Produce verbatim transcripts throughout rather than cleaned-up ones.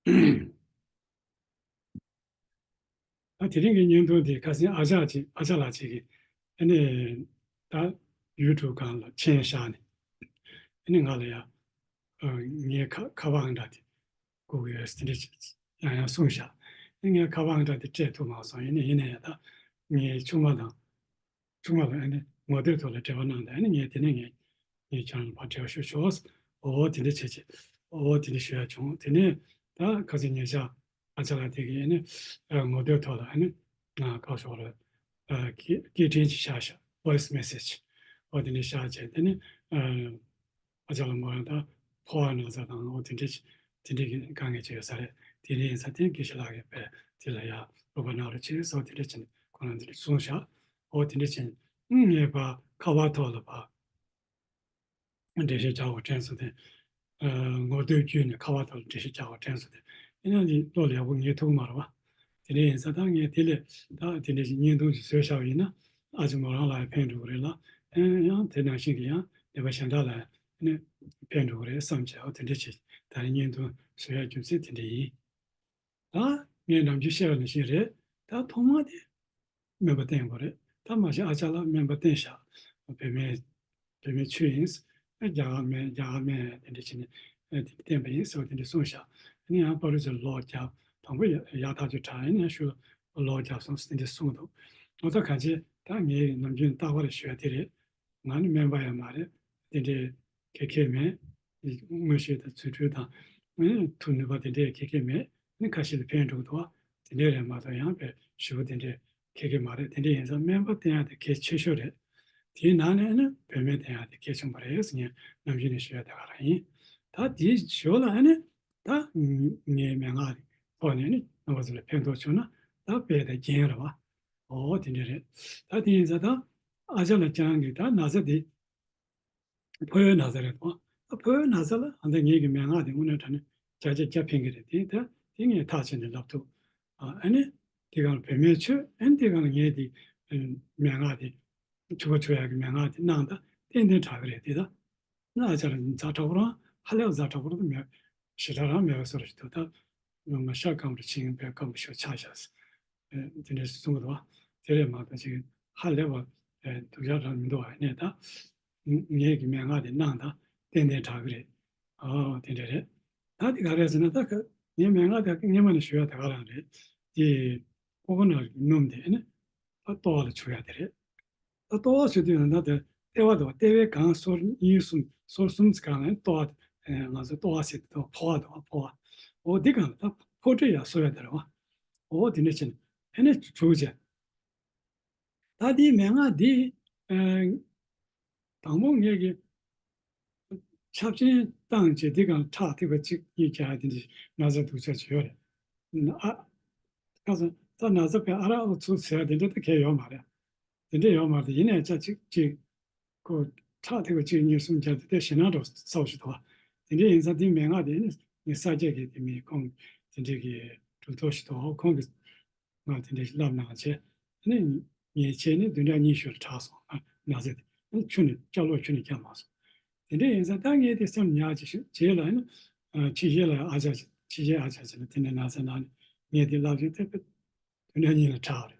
ད་དེ་རིང་གི་བརྙན་ཐུང་དེ་ཁ་སང་ཨ་ཅག་ཅིག་ཨ་ཅག་ལགས་ཅིག་གིས་ཨ་ནི་ད་ཡུ་ཊུབ་སྒང་ལ་མཆན་བཞག་ནས་ཨ་ནི་ང་ལ་ཡ་ཨ་ངའི་ཁ་ཁ་པར་ཨང་གྲངས་དེ་དགོས་ཀྱི་ཡོད་ཟེར་དེ་འདྲ་ཅིག་ཡང་ཡང་གསུངས་བཞག་ཨ་ནི་ངའི་ཁ་པར་ཨང་གྲངས་དེ་སྤྲད་ཐུབ་མ་སོང་། ཡིན་ནའི་ཡིན་ནའི་ཡ་ད་ངའི་ཆུང་མ་དང་། ཆུང་མ་ལ་ཨ་ནི་ངོ་དེབ་ཐོག་ལ་འབྲེལ་བ་གནང་དང་། ཨ་ནི་ངས་དེ་ནས་ངས་ངས་ཁྱེད་རང་ལ་ཕར་འབྲེལ་བ་ཞུ་ཆོག་འོ་དེ་འདྲ་བྱས་བྱས། འོ་དེ་འདྲ་ཞུ་ཡ་བྱུང་། དེ་ནས་ད་ཁ་སང་ཉེ་ཆར་ཨ་ཅག་ལགས་དེ་གིས་ཨ་ནི་ཨ་ངོ་དེབ་ཐོག་ལ་ཨ་ནི་ང་ཁ་ཕྱོགས་ལ་ཨ་སྐད་སྐད་འཕྲིན་ཅིག་བཞག་ཤག voice message འོ་དེ་འདྲ་བཞག་བྱས། དེ་ནས་ཨ་ཨ་ཅག་ལགས་མོ་རང་ད་ཕོ་བ་ན་ཚ་དང་འོ་དེ་འདྲ་ཅིག་དེ་འདྲའི་གི་དཀའ་ངལ་ཅིག་ཡོད་ས་རེད། དེ་འདྲ་ཡིན་ཙང་དེ་དགེ་བཤེས་ལགས་ཀྱིས་དཔེ་དེ་ལ་ཡ་རོགས་པ་གནང་རོགས་བྱེད་ཟེར་དེ་འདྲ་བྱས་ནས་ཁོང་རང་དེ་འདྲ་གསུངས་ཤག་འོ་དེ་འདྲ་བྱས་ནས་ངས་ཕར་ཁ་པར་ཐོག་ལ་ཕར་འགྲེལ་བཤད་རྒྱག་དགོས་དྲན་སོང་སྟེ། ཨ་ངོ་དེབ་བརྒྱུད་ནས་ཁ་པར་ཐོག་ལ་འགྲེལ་བཤད་རྒྱག་དགོས་དྲན་སོང་སྟེ། ཡིན་ན་འདི་བློ་ལ་ཡག་པོ་ངེས་ཐུབ་ཀྱི་མ་རེད་བ། དེ་འདྲ་ཡིན་ཙང་ད་ངས་དེ་ལས་ད་དེ་འདྲ་ཞིག་བརྙན་ཐུང་ཞིག་བཟོས་བཞག་པ་ཡིན་ན་ཨ་ཅག་མོ་རང་ལ་ཡང་ཕན་འགྲོ་གི་རེད་ལ། ཨེ་ཡང་དེ་ནང་བཞིན་གྱི་ཡང་ལས་པ་གཞན་དག་ལ་ནི་ཕན་འགྲོ་གི་རེད་བསམ་བྱས། འོ་དེ་འདྲ་བྱས་ད་རེས་བརྙན་ཐུང་བཟོ་ཡག་རྒྱུ་མཚན་དེ་འདྲ་ཡིན། ད་ངས་ནམ་རྒྱུན་བཤད་པ་ནང་བཞིན་རེད། ད་ཐོག་མ་དེ་སྨན་པ་བསྟེན་དགོས་རེད། ད་མ་གཞི་ཨ་ཅག་ལགས་སྨན་པ་བསྟེན་ཤག་བོད་སྨན་བོད་སྨན་ཆོས་ཡིན། རྒྱ་གར་སྨན་རྒྱ་གར་སྨན་དེ་འདྲ་བྱས་ནས་དེ་འདྲ་བསྟེན་པ་ཡིན་ཟེར་བ་དེ་འདྲ་གསུངས་ཤག་ཨ་ནི་ཡང་པ་ལུ་ཚོས་ལོག་རྒྱབ། དང་པོ་ཡ་ཡག་ཐག་ཆོད་དྲག་ཡིན་ན་ཤུ་ལོག་རྒྱབ་སོང་ཟེར་དེ་འདྲ་གསུངས་འདུག་འོ་ད་གང་བྱས་ད་ངས་ནམ་རྒྱུན་རྟག་པར་ཞུ་ཡ་དེ་རེད། ང་ནི་སྨན་པ་ཡང་མ་རེད། དེ་འདྲའི་ཁེ་ཁེ་མེད། མངོན་ཤེས་དང་རྫུ་འཕྲུལ་དང་ཨ་ནི་ཐུགས་ནུས་པ་དེ་འདྲའི་ཁེ་ཁེ་མེད། ཨ་ནི་ཁ་ཤས་ལ་ཕན་འགྲོ་གི་འདུག་བ། དེ་འདྲའི་རེད་མ་གཏོགས་ཡང་དཔེ་ཞེ་པོ་དེ་འདྲའི་ཁེ་ཁེ་མ་རེད། དེ་འདྲ་ཡིན་ཙང་སྨན་པ་བསྟེན་ཡག་དེ་གལ་ཆེ་ཤོས་རེད། དེའི་ནང་ནས་ཨ་ནི་བོད་སྨན་བསྟེན་ཡག་དེ་གལ་ཆེན་པོ་རེད་ཟེར་ངས་ནམ་རྒྱུན་ནས་ཞུ་ཡག་དེ་ག་རང་ཡིན། ད་དེའི་ཞོར་ལ་ཨ་ནི་ད་ངའི་མན་ངག་དེ་ཐོག་ནས་ཨ་ནི་རྣམ་པ་ཚོ་ལ་ཕན་ཐོགས་བྱུང་ན་ད་དཔེ་དང་རྒྱན་རེད་བ། འོ་དེ་འདྲ་རེད། ད་དེ་ཡིན་ཙང་ད་ཨ་ཅག་ལགས་ཁྱེད་རང་གིས་ད་ན་ཚ་དེ་ཕོ་བའི་ན་ཚ་རེད་དོ། ད་ཕོ་བའི་ན་ཚ་ལ་ཨ་ད་ངེད་ཀྱི་མན་ངག་དེ་དངོས་གནས་དྲང་གནས་བརྒྱ་ཆ་བརྒྱ་ཕན་གྱི་རེད། དེ་ད་དེ་ངས་ཐག་བཅད་ནས་ལབ་ཐུབ། ཨ་ཨ་ནི་དེ་གང་ལ་བོད་སྨན་མཆོད། ཨ་ནི་དེ་གང་ལ་ངས་དེ་ཨ་མན་ངག་དེ་བྱུག་པ་བྱུག་ཡག་གི་མན་ངག་དེ་གནང་ད་ཏན་ཏན་དྲག་གི་རེད། དེ་ད་ན་ཨ་ཅག་ལ་ཛ་དྲག་པོ་རང་ཧ་ལས་པ་ཛ་དྲག་པོ་རང་མེད། ཞེ་དྲག་རང་མེད་པ་བཟོ་འདྲ་ཞིག་འདུག་ད་ང་ཤ་སྐམ་རུ་ཕྱིན་པའི་སྐམ་པོ་ཤོ་ཆགས་བཞག་ཟེར། ཨེ་དེ་འདྲ་གསུངས་འདུག་བ། དེ་རེད་མ་གཏོགས་ཅིག་ཧ་ལས་པ་ཨེ་སྡུག་ཅག་རང་མི་འདུག་བ། ནས་ད་ངེད་ཀྱི་མན་ངག་དེ་གནང་ད་ཏན་ཏན་དྲག་གི་རེད། ཨོ་དེ་འདྲ་རེད། ད་དེ་ག་རེད་ཟེར་ན་ད་ཁ་ངའི་མན་ངག་དེ་སྔན་མ་ནས་ཞུ་ཡ་དེ་ག་རང་རེད། དེ་ཀོ་ཀོ་ནཊ་གི་སྣུམ་དེ་ཨ་ནི་ད་ལྟོ་བ་ལ་བྱུག་ཡ་དེ་རེད། ད་ལྟོ་བ་ཟེར་དུས་ན་ད་ལྟེ་བ་དང་ལྟེ་བའི་སྒང་སོར་གཉིས་གསུམ་སོར་གསུམ་གྱི་སྒང་ལ་ལྟོ་བ། ཨེ་ང་ཚོ་ལྟོ་བ་ཟེར་དུས་ཕོ་བ་དང་ཕོ་བ། འོ་འདི་སྒང་ལ་ད་ཕོ་ཁྲི་ཡར་གསོ་ཡ་དེ་རེད་བ། འོ་དེ་འདྲ་བྱས་ནས་ཨེ་ནས་བྱུག་བྱས། ད་འདིའི་མན་ངག་འདི་ཨེ་དང་པོ་ངས་ཀྱི་ཆབ་ཆེན་བཏང་བྱས་འདི་སྒང་ལ་ཁྲག་ཐིགས་པ་གཅིག་གཉིས་རྒྱག་ཡ་དེ་འདྲ་ན་ཚ་སྡུག་ཅག་ཅིག་ཡོད་རེད། ཨ། ཁ་སང་ད་ན་ཚ་བས་ཨ་རག་ཨུ་ཚུགས་ཟེར་བ་དེ་འདྲ་ད་གས་ཡོད་མ་རེད། དེ་འདྲ་ཡོད་མ་རེད། ཡིན་ནའི་ཅག་གཅིག་གཅིག་ཁོ་ཁྲག་ཐིགས་པ་གཅིག་གཉིས་གསུམ་བརྒྱབ་དེ་དེ་ཞེད་སྣང་འདྲ་བོ་ཚ་བོ་ཞིག་འདུག་བ། དེ་འདྲ་ཡིན་ཙང་དེའི་མན་ངག་དེ་ནི་ངས་ས་སྐྱ་གི་དེ་མི་ཁོང་དེ་འདྲའི་གི་གྲུབ་ཐོབ་ཞིག་འདུག་ཁོང་གིས་ང་དེ་འདྲ་ཞིག་བསླབ་གནང་བྱས། ཨ་ནི་ངས་བྱས་ནས་བདུན་ཕྲག་གཉིས་ཤིག་ལ་དྲག་སོང་། ཨ་ན་ཚ་དེ་ཨ་ནི་ཁྱོན་ནས་སྐྱབས་ལོག་ཁྱོན་ནས་བརྒྱབ་མ་སོང་། དེ་འདྲ་ཡིན་ཙང་ད་ངས་དེ་སེམས་ཉར་ཅིག་ཞུ་རྗེས་ལ་ཨ་ནི་ཨ་ཕྱི་རྒྱལ་ལ་ཨ་ཅག་ཕྱི་རྒྱལ་ཨ་ཅག་ཅིག་ལ་དེ་འདྲ་ན་ཚ་ན་ནས་ངས་དེ་བསླབ་བྱས་དེ་བདུན་ཕྲག་གཉིས་ལ་དྲག་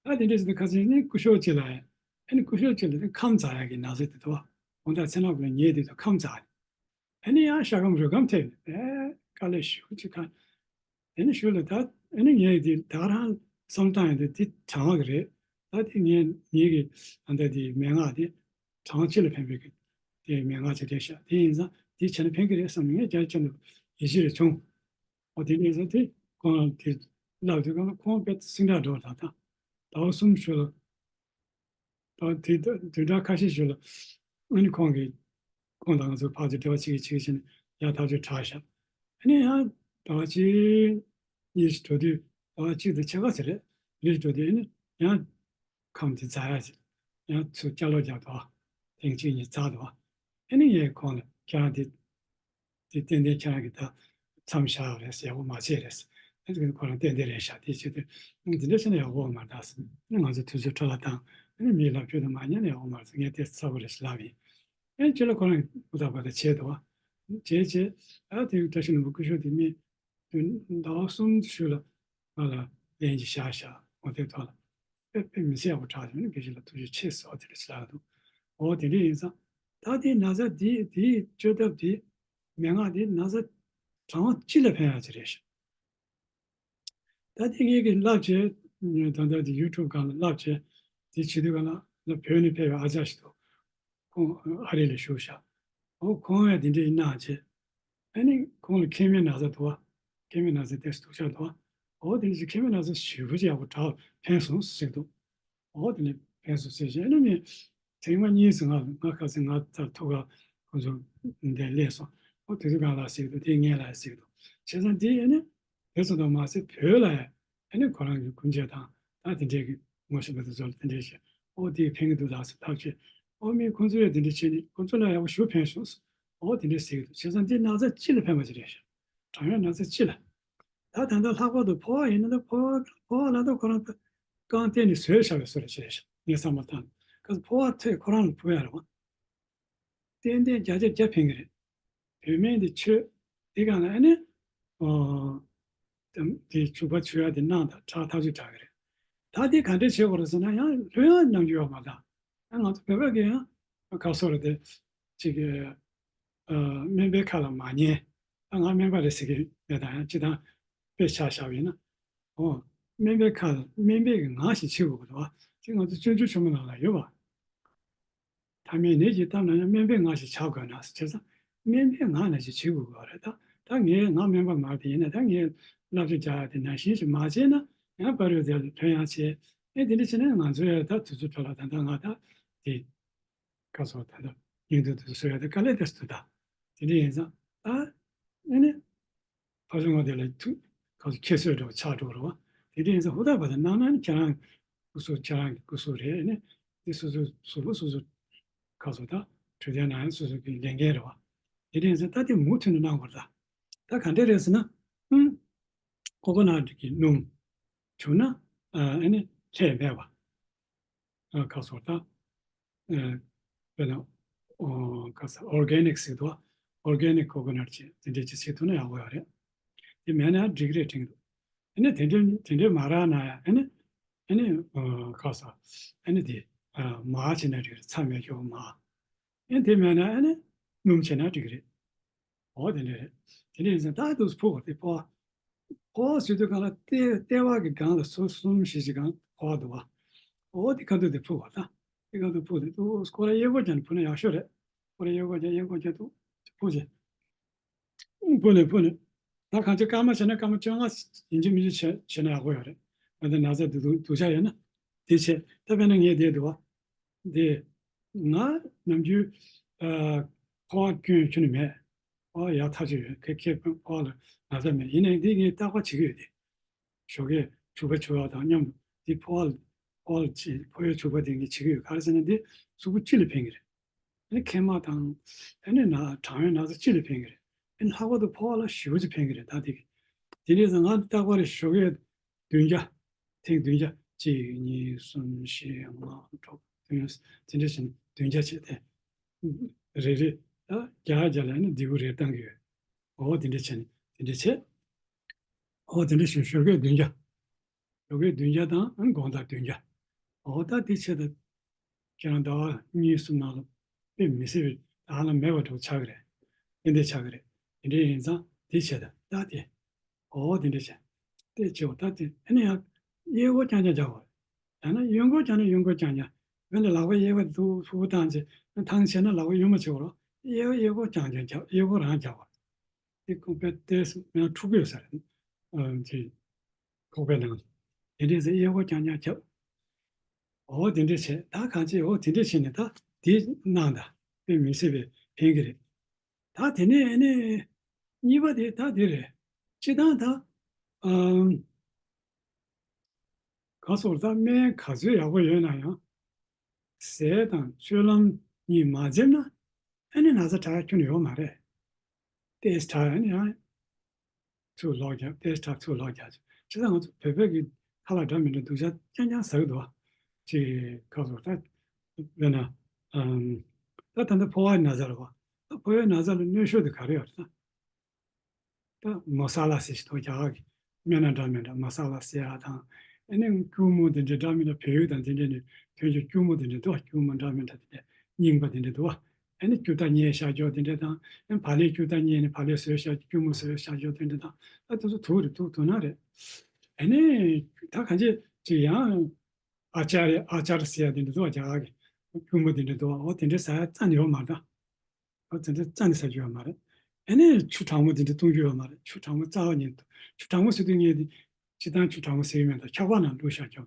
རེད། ད་དེ་འདྲ་ཞིག་ད་ཁ་སང་ནི་སྐུ་ཞབས་གཅིག་ལ་ཨ་ནི་སྐུ་ཞབས་གཅིག་ལ་དེ་ཁམས་འཛག་ཡག་གི་ན་ཚ་དེ་འདུག་བ། འོ་ད་ཚེ་ན་ཁོ་ལ་ཉལ་དུས་དུ་ཁམས་འཛག་རེད། ཨ་ནི་ཡང་ཤ་སྐམ་རུས་སྐམ་ཐེབས་ནས་ཨེ་དཀའ་ལས་ཞེ་པོ་ཅིག་ཁ། དེ་ནི་ཞུ་ལ་ད་ཨ་ནི་ངས་དེ་ད་ག་རང་བསམ་སྟངས་ཡང་དེ་དེ་དྲང་བ་གི་རེད། ད་དེ་ངས་ངེད་ཀྱི་ཨ་ད་དེ་མན་ངག་དེ་གྲངས་ཅི་ལ་ཕན་པའི་གི་དེ་མན་ངག་ཅིག་རེད་ཤག་དེ་ཡིན་ཙང་དེ་བྱས་ན་ཕན་གི་རེད་བསམ་ནས་ངས་རྒྱ་ཆེན་པོ་ཡིད་ཆེས་རེ་བྱུང་། འོ་དེ་ནས་ཙང་དེ་ཁོང་དེ་ལབ་དུས་ཁོང་ཁོང་དཔེ་སེང་དྲག་འགྲོ་ད་ད་ཟླ་བ་གསུམ་ཞུ་ལ། ད་དེ་ད་དུས་འདྲ་ཁ་ཤས་ཤིག་ལ་ཨ་ནི་ཁོང་གིས་ཁོང་དང་ང་ཚོ་ཕར་ཚུར་འབྲེལ་བ་བྱེད་ཀྱི་བྱེད་ཀྱི་བྱས་ནས་ཡག་ཐག་ཆོད་དྲག་ཤག་ཨ་ནི་ཡང་ཟླ་བ་གཅིག་གཉིས་ཤིག་འགྲོ་དུས་ཟླ་བ་གཅིག་དང་ཕྱེད་ཀ་ཙམ་རེད། གཉིས་འགྲོ་དུས་ཨ་ནི་ཡང་ཁམས་དེ་འཛག་ཡག་ཅིག་ཡང་ཚུར་སྐྱབས་ལོག་རྒྱག་འདུག་ཐེངས་གཅིག་གཉིས་འཛག་འདུག་ཨ་ནི་ངས་ཁོང་ལ་ཁྱེད་རང་དེ་དེ་ཏན་ཏན་ཁྱེད་རང་གིས་ད་མཚམས་བཞག་རེད་ཟེར། ཡག་པོ་མ་བྱས་རེད་ཟེར། ཨ་ནི་ཁོ་རང་ཏན་ཏན་རེད་ཤག་དེ་བྱེད་དུས་འདི་འདྲ་བྱས་ན་ཡག་པོ་མ་རེད་ཟེར། ཨ་ནི་ང་ཚོ་དུས་ཚོད་འཕྲོ་བརླག་བཏང་། ཨ་ནི་མིའི་ལབ་ཁྱོད་དུ་མ་ཉན་ན་ཡག་པོ་མ་རེད་ཟེར། ངས་དེ་ཚ་པོ་རེད་ཟེར་ལབ་ཡིན། ཨ་ནི་ཁྱེད་ལ་ཁོ་རང་གིས་ཧུར་ཐག་པ་ད་བྱས་འདུག་བ། བྱས་བྱས་ཨ་དེ་བཀྲ་ཤིས་ལྷུན་པོ་སྐུ་ཞབས་དེ་མི་ དུས་ཟླ་བ་གསུམ་ཤུལ་ལ་ང་ལ་ལན་ཅིག་བཞག་བཞག་འོ་དེ་ཐོག་ལ་དཔེ་དཔེ་མི་སྲིད་ཡག་པོ་དྲག་བྱུང་ནས་དགེ་བཤེས་ལགས་ཐུགས་རྗེ་ཆེ་ཟེར་བ་དེ་འདྲ་ཞིག་ལབ་འདུག་འོ་དེ་འདྲ་ཡིན་ཙང་ད་དེ་ན་ཚ་དེ་དེའི་བཅོས་ཐབས་དེ་མན་ངག་དེ་ན་ཚ་གྲངས་མང་སྤྱི་ལ་ཕན་ཡག་ཅིག་རེད་ཤག་ད་དེ་ངེད་ཀྱིས་བསླབ་བྱས། ད་ལྟ་དེ་ཡུ་ཊུབ་སྒང་ལ་བསླབ་བྱས། དེ་བྱེད་དུས་སྒང་ལ་ལ་བོད་ནས་ཕེབས་པའི་ཨ་ཅག་ཞིག་འདུག་ཁོང་ཨ་རི་ལ་བཞུགས་ཤག་འོ་ཁོང་ཡང་དེ་འདྲ་ཡིན་གནང་བྱས། ཨ་ནི་ཁོང་ལ་མཁལ་མའི་ན་ཚ་འདུག་བ། མཁལ་མའི་ན་ཚ་དེ་སྡུག་ཅག་འདུག་བ། འོ་དེ་འདྲ་ཞིག་མཁལ་མའི་ན་ཚ་ཞེ་པོ་ཅིག་ཡག་པོ་དྲག་ཕན་སོང་ཟེར་འདུག་འོ་དེ་ནས་ཕན་སོང་ཟེར་བྱས་ཨ་ནི་མི་ཐེངས་མ་གཉིས་སུ་ང་ང་ཁ་སང་ང་ཚར་ཐུག་ག་ཁོང་ཚོ་འདིར་སླེབས་སོང་། ཨོ་དེ་ཚོ་གང་ལ་ཟེར་གི་འདུག་དེ་ངས་ལ་ཟེར་གི་འདུག་བྱས་ཙང་དེ་ཨ་ནི་དེ་ཚོ་དང་མ་ཟད་བོད་ལ་ཡང་ཨ་ནི་ཁོ་རང་གི་སྐུ་མཆེད་དང་ད་དེ་འདྲས་ཀྱི་ངོ་ཤེས་པ་དེ་ཚོ་ལ་དེ་འདྲས་བྱས་ཨོ་དེ་ཕན་གི་འདུག་ད་ཟེར་ཐག་བཅད། ཨོ་མི་ཁོང་ཚོ་ཡང་དེ་འདྲས་བྱས་ནས་ཁོང་ཚོ་ལ་ཡག་པོ་ཞེ་པོ་ཕན་སོང་ཟེར་ཨོ་དེ་འདྲས་ཟེར་གི་འདུག་བྱས་ཙང་དེ་ན་ཚ་སྤྱི་ལ་ཕན་པ་ཅིག་རེད་ཤག་གྲངས་ཡོད་ན་ཚ་སྤྱི་ལ། ད་ད་ལྟ་ལྷག་པར་དུ་ཕོ་བ་ཡིན་ན་ད་ཕོ་བ་ཕོ་བ་ལ་ད་ཁོ་རང་ད་རྐང་སྟེང་ནས་བཟོས་བཞག་པའི་བཟོ་འདྲ་ཞིག་རེད་ཤག་ངས་བསམ་བློ་བཏང་ནས་ཁ་སང་ཕོ་བ་ཐད་ཁོ་རང་ལ་ཕུག་ཡ་རེད་བ། ཏན་ཏན་བརྒྱ་ཆ་བརྒྱ་ཕན་གི་རེད། བོད་སྨན་དེ་མཆོད་དེ་གང་ལ་ཨ་ནི་ཨོ་དེ་བྱུག་པ་བྱུག་ཡ་དེ་གནང་དང་ཁྲག་ཐག་ཆོད་དྲག་གི་རེད། ད་དེ་ག་འདྲས་བྱེད་དགོས་རེད་ཟེར་ན་ཡང་ལྷོད་ཡངས་གནང་རྒྱུ་ཡོད་མ་རེད། ད་ང་ཚོ་བོད་པ་གི་ཡང་ཁ་སོ་རེད་དེ་ཅིག་གི་ཨ་སྨན་པའི་ཁ་ལ་མ་ཉན། ད་ང་སྨན་པ་རེད་ཟེར་གི་མེད་ད་ཡང་སྤྱི་བཏང་དཔེ་ཆ་བཞག་པ་ཡིན་ན། ཨོ། སྨན་པའི་ཁ་ལ་སྨན་པའི་གི་ངག་ཞིག་བྱེད་དགོས་ཀྱི་འདུག་བ། དེ་ང་ཚོ་སྤྱོད་འཇུག་ཆེན་མོ་ནང་ལ་ཡོད་པ། ཐ་མལ་ནད་ཀྱིས་བཏབ་ན་ཡང་སྨན་པའི་ངག་ཞིག་བྱ་དགོས་ན་ཟེར་བྱས་ཙང་སྨན་པའི་ངག་ནང་བཞིན་བྱེད་དགོས་ཀྱི་རེད་ད། ད་ངས་ང་སྨན་པ་མ་རེད་དེ་ཡིན་ན་ད་ངས་བསླབ་བྱ་རྒྱག་ཡ་དེ་ནང་བཞིན་ཞིག་མ་བྱས་ན་ཡང་པ་རེད་དེ་ལྷོད་ཡངས་བྱས་ཨེ་དེ་འདྲ་བྱས་ན་ང་ཚོ་ཡ་ད་དུས་ཚོད་འཕྲོ་བརླག་ད་ད་ང་ད་དེ། ཁ་སོ་ད་ལྟ་སྙིང་དོན་དུ་བཟོ་ཡ་དེ་དཀའ་ལས་དེ་སུ་ད། དེ་འདྲ་ཡིན་ཙང་ཨ་ཨ་ནི་ཕ་ཆུང་བ་དེ་ལ་ཐུག་ཁ་སོ་ཁྱད་གསོད་འདྲ་བ་ཆགས་འགྲོ་རོ། དེ་འདྲ་ཡིན་ཙང་ཧུར་ཐག་པ་དང་གནང་ན་ནི་ཁྱེད་རང་སྐུ་གཟུགས་ཁྱེད་རང་གི་སྐུ་གཟུགས་རེད་ཨ་ནི་དེ་སོ་སོ་གཟུགས་པོ་སོ་སོ་ཁ་སོ་ད་འཕྲོད་བསྟེན་གནང་ཡ་སོ་སོ་གི་ལས་འགན་རེད་བ། དེ་འདྲ་ཡིན་ཙང་ད་དེ་མུ་མཐུད་ནས་གནང་དགོས་རེད་ད། ད་ག་འདྲ་རེད་ཟེར་ན་ཨུམ་ཀོ་ཀོ་ནཊ་གི་སྣུམ་བྱུགས་ན་ཨ་ནི་ལྷད་མེད་པ། ཁ་སོ་ད། དཔེར་ན། ཁ་ས་ཨོར་གེ་ནིག་ཟེར་དུས་ཨོར་གེ་ནིག་ཀོ་ཀོ་ནཊ་ཅིག་དེ་འདྲས་ཅིག་བྱེད་ཐུབ་ན་ཡག་པོ་ཡོད་རེད། དེ་མེད་ན་འགྲིག་རེད་དྲན་གྱི་འདུག་ཨ་ནི་དེ་འདྲས་དེ་འདྲས་མ་རག་ན་ཡང་ཨ་ནི་ཨ་ནི་ཁ་ས་ཨ་ནི་དེ་མར་བྱས་ན་འགྲིག་རེད་ཚྭ་མེད་ཤོག་མར། ཨ་ནི་དེ་མེད་ན་ཨ་ནི་སྣུམ་བྱས་ན་འགྲིག་གི་རེད། འོ་དེ་འདྲ་རེད། དེ་འདྲ་ཡིན་ཙང་ད་དུས་སུ་ཕོ་བ་དེ་ཕོ་བ། ཕོ་བ་ཟེར་དུས་སྒང་ལ་ལྟེ་ལྟེ་བ་གི་སྒང་ལ་ཟུར་གསུམ་བཞི་ཞིག་སྒང་ཕོ་བ་འདུག་བ། འོ་དེ་ཁ་ཐུག་དེ་ཕུག་པ་ད། དེ་ཁ་ཐུག་ཕུག་དེ་དུ་སྐོར་ར་གཡས་སྐོར་རྒྱག་ནས་ཕུག་ན་ཡག་ཤོས་རེད། སྐོར་ར་གཡས་སྐོར་རྒྱག་གཡས་སྐོར་རྒྱག་དུ་ཕུག་ཅེ། ཕུག་ནས་ཕུག་ནས། ད་གང་ཅི་སྐར་མ་བྱས་ན་སྐར་མ་བཅོ་ལྔ་ཡིན་གཅིག་མིན་གཅིག་བྱས་བྱས་ན་ཡག་པོ་ཡོད་རེད། ང་ཚོ་ན་ཚ་སྡུག་སྡུག་སྡུག་ཅག་ཡོད་ན། དེ་བྱས་ད་དཔེར་ན་ངས་བསྡད་འདུག་བ། འདི། ང་ནམ་རྒྱུན། ཨ། ཕོ་བ་སྐྱོན་ཁྱོན་ནས་མེད། ཕོ་བ་ཡག་ཐག་ཆོད་ཡོད་ཁྱེད་ཁྱེད་ཕོ་བ་ལ་ན་ཚ་མེད་ཡིན་ནའི་འདི་ངས་རྟག་པར་བྱེད་ཀྱི་ཡོད་དེ། ཞོགས་ཀས་བྱུག་པ་བྱུག་ཡག་དང་མཉམ་དུ་འདི་ཕོ་བ་ལ་ཕོ་བ་ལ་ཕོ་བའི་བྱུག་པ་དེ་ངས་བྱེད་ཀྱི་ཡོད་ག་རེ་ཟེར་ན་འདི་གཟུགས་པོ་སྤྱི་ལ་ཕན་གྱི་རེད། ཨ་ནི་མཁལ་མ་དང་། ཨ་ནི་ན་གྲང་བའི་ན་ཚ་སྤྱི་ལ་ཕན་གྱི་རེད། ཨ་ནི་ལྷག་པར་དུ་ཕོ་བ་ལ་ཞེ་པོ་ཅིག་ཕན་གྱི་རེད་ད་དེ་གི་དེ་འདྲས་ང་རྟག་པར་ཞོགས་ཀས་བདུན་བརྒྱ། ཐེངས་བདུན་བརྒྱ། གཅིག་གཉིས་གསུམ་བཞི་ལྔ་དྲུག་བདུན། དེ་འདྲ་བྱས་ནས་བདུན་བརྒྱ་བྱས་ཏེ། རེ་རེ་ད་བརྒྱ་བརྒྱ་ལ་ནི་ལྡེ་གུ་རེ་བཏང་གི་ཡོད། འོ་དེ་འདྲ་བྱས་ནས་དེ་འདྲ་བྱས། འོ་དེ་འདྲ་བྱས་ཞོགས་ཀས་བདུན་བརྒྱ། ཞོགས་ཀས་བདུན་བརྒྱ་དང་དགོང་དག་བདུན་བརྒྱ། འོ་ད་དེ་བྱས་ད། ཁྱེད་རང་ཟླ་བ་གཉིས་གསུམ་ནང་ལ་དཔེ་མི་སྲིད་པའི་ད་ཧ་ལམ་མེད་པ་འདྲ་བོ་ཆགས་ཀྱི་རེད། དེ་འདྲ་ཆགས་ཀྱི་རེད། དེ་འདྲ་ཡིན་ཙང་དེ་བྱས་ད་ད་དེ། ཨོ་དེ་འདྲ་བྱས། དེ་བྱེད་འོ་ད་དེ་ཨ་ནི་ཡང་གཡས་སྐོར་རྐྱང་རྐྱང་རྒྱག་དགོས། ཡང་ན་གཡོན་སྐོར་རྒྱག་ན་གཡོན་སྐོར་རྐྱང་རྐྱང་། འོན་ཏེ་ལག་པ་གཡས་པ་འདུག་ཕུ་བོ་བཏང་བྱས་ཐང་བྱས་ན་ལག་པ་གཡོན་མ་བྱེད་དགོས་རོགས། གཡས་གཡས་སྐོར་རྐྱང་རྐྱང་རྒྱག་གཡས་སྐོར་རང་རྒྱག་དགོས། དེ་ཁོག་པའི་ཏོག་ཙམ་ཡང་འཁྲུག་གི་ཡོད་ས་རེད། ཨ་དེ་ཁོག་པའི་ནང་དེ་འདྲས་ཟེར་གཡས་སྐོར་རྐྱང་རྐྱང་རྒྱབ། འོ་དེ་འདྲས་བྱས་ད་གང་བྱས་འོ་དེ་འདྲས་བྱས་ནས་ད་དེ་གནང་ད་དཔེ་མི་སྲིད་པའི་ཕན་གི་རེད། ད་དེ་ནས་ཨ་ནི་གཉིས་པ་དེ་ད་དེ་རེད། སྤྱིར་བཏང་ད་ཨམ། ག་སོགས་ད་སྨན་ག་ཚོད་ཡག་པོ་ཡོད་ན་ཡང་ཟས་དང་སྤྱོད་ལམ་གཉིས་མ་འཛེམས་ན་ཨ་ནི་ན་ཚ་དྲག་ཁྱོན་ནས་ཡོད་མ་རེད། ཏེས་དྲག་ཨ་ནི་ཡང་ཚུར་ལོག་རྒྱག་ཏེས་དྲག་ཚུར་ལོག་རྒྱག་བྱས་ཙང་ང་ཚོ་བོད་པའི་གི་ཁ་ལག་འདྲ་མི་འདྲ་སྡུག་ཅག་རྐྱང་རྐྱང་ཟ་གི་འདུག་བ། ཅིག་ག་སོགས་ད་དཔེར་ན་ཨམ། ད་ད་ལྟ་ཕོ་བའི་ན་ཚ་རེད་བ། ད་ཕོ་བའི་ན་ཚ་ལ་གནོད་ཤོས་དེ་ག་རེ་ཡོད་རེད་ད། ད་མ་ས་ལ་ཟེར་ཞིག་འདུག་རྒྱ་གར་གྱི་སྨན་སྣ་འདྲ་མི་འདྲ་མ་ས་ལ་ཟེར་ཡ་དང་། ཨ་ནི་སྐྱུར་མོ་དེ་འདྲ་འདྲ་མི་འདྲ་བལ་ཡུལ་དང་དེ་འདྲ་ནས་ཐོན་རྒྱུ་སྐྱུར་མོ་དེ་འདྲ་འདུག་སྐྱུར་མོ་འདྲ་མི་འདྲ་དེ་འདྲ་རྙིང་པ་དེ་འདྲ་འདུག་ཨ་ནི་སྐྱུར་རྟ་རྙེད་བཞག་རྒྱུ་དེ་འདྲ་དང་། ཨ་ནི་བག་ལེབ་སྐྱུར་རྟ་རྙེད་ནས་བག་ལེབ་བཟོས་བཞག་རྒྱུ་སྐྱུར་མོ་བཟོས་བཞག་རྒྱུ་དེ་འདྲ་དང་། ད་དེ་ཚོ་དུག་རེད། དུག་དུག་སྣ་རེད། ཨ་ནི་ད་གང་ཅི་ཅིག་ཡང་ཨ་ཅར་ཨ་ཅར་ཟེར་ཡ་དེ་འདྲ་འདུག་རྒྱ་གར་གྱི་སྐྱུར་མོ་དེ་འདྲ་འདུག་འོ་དེ་འདྲ་ཟ་ཡ་རྩ་ནས་ཡོད་མ་རེད། འོ་དེ་འདྲ་རྩ་ནས་ཟ་རྒྱུ་ཡོད་མ་རེད། ཨ་ནི་ཆུ་གྲང་མོ་དེ་འདྲ་བཏུང་རྒྱུ་ཡོད་མ་རེད། ཆུ་གྲང་མོ་རྩ་བ་ཉིད་དུ། ཆུ་གྲང་མོ་ཟེར་དུས་ངས་དེ་སྤྱིར་བཏང་ཆུ་གྲང་མོ་ཟེར་གྱི་མེད་དོ། འཁྱག་པ་ནང་བླུགས་བཞག་རྒྱུ།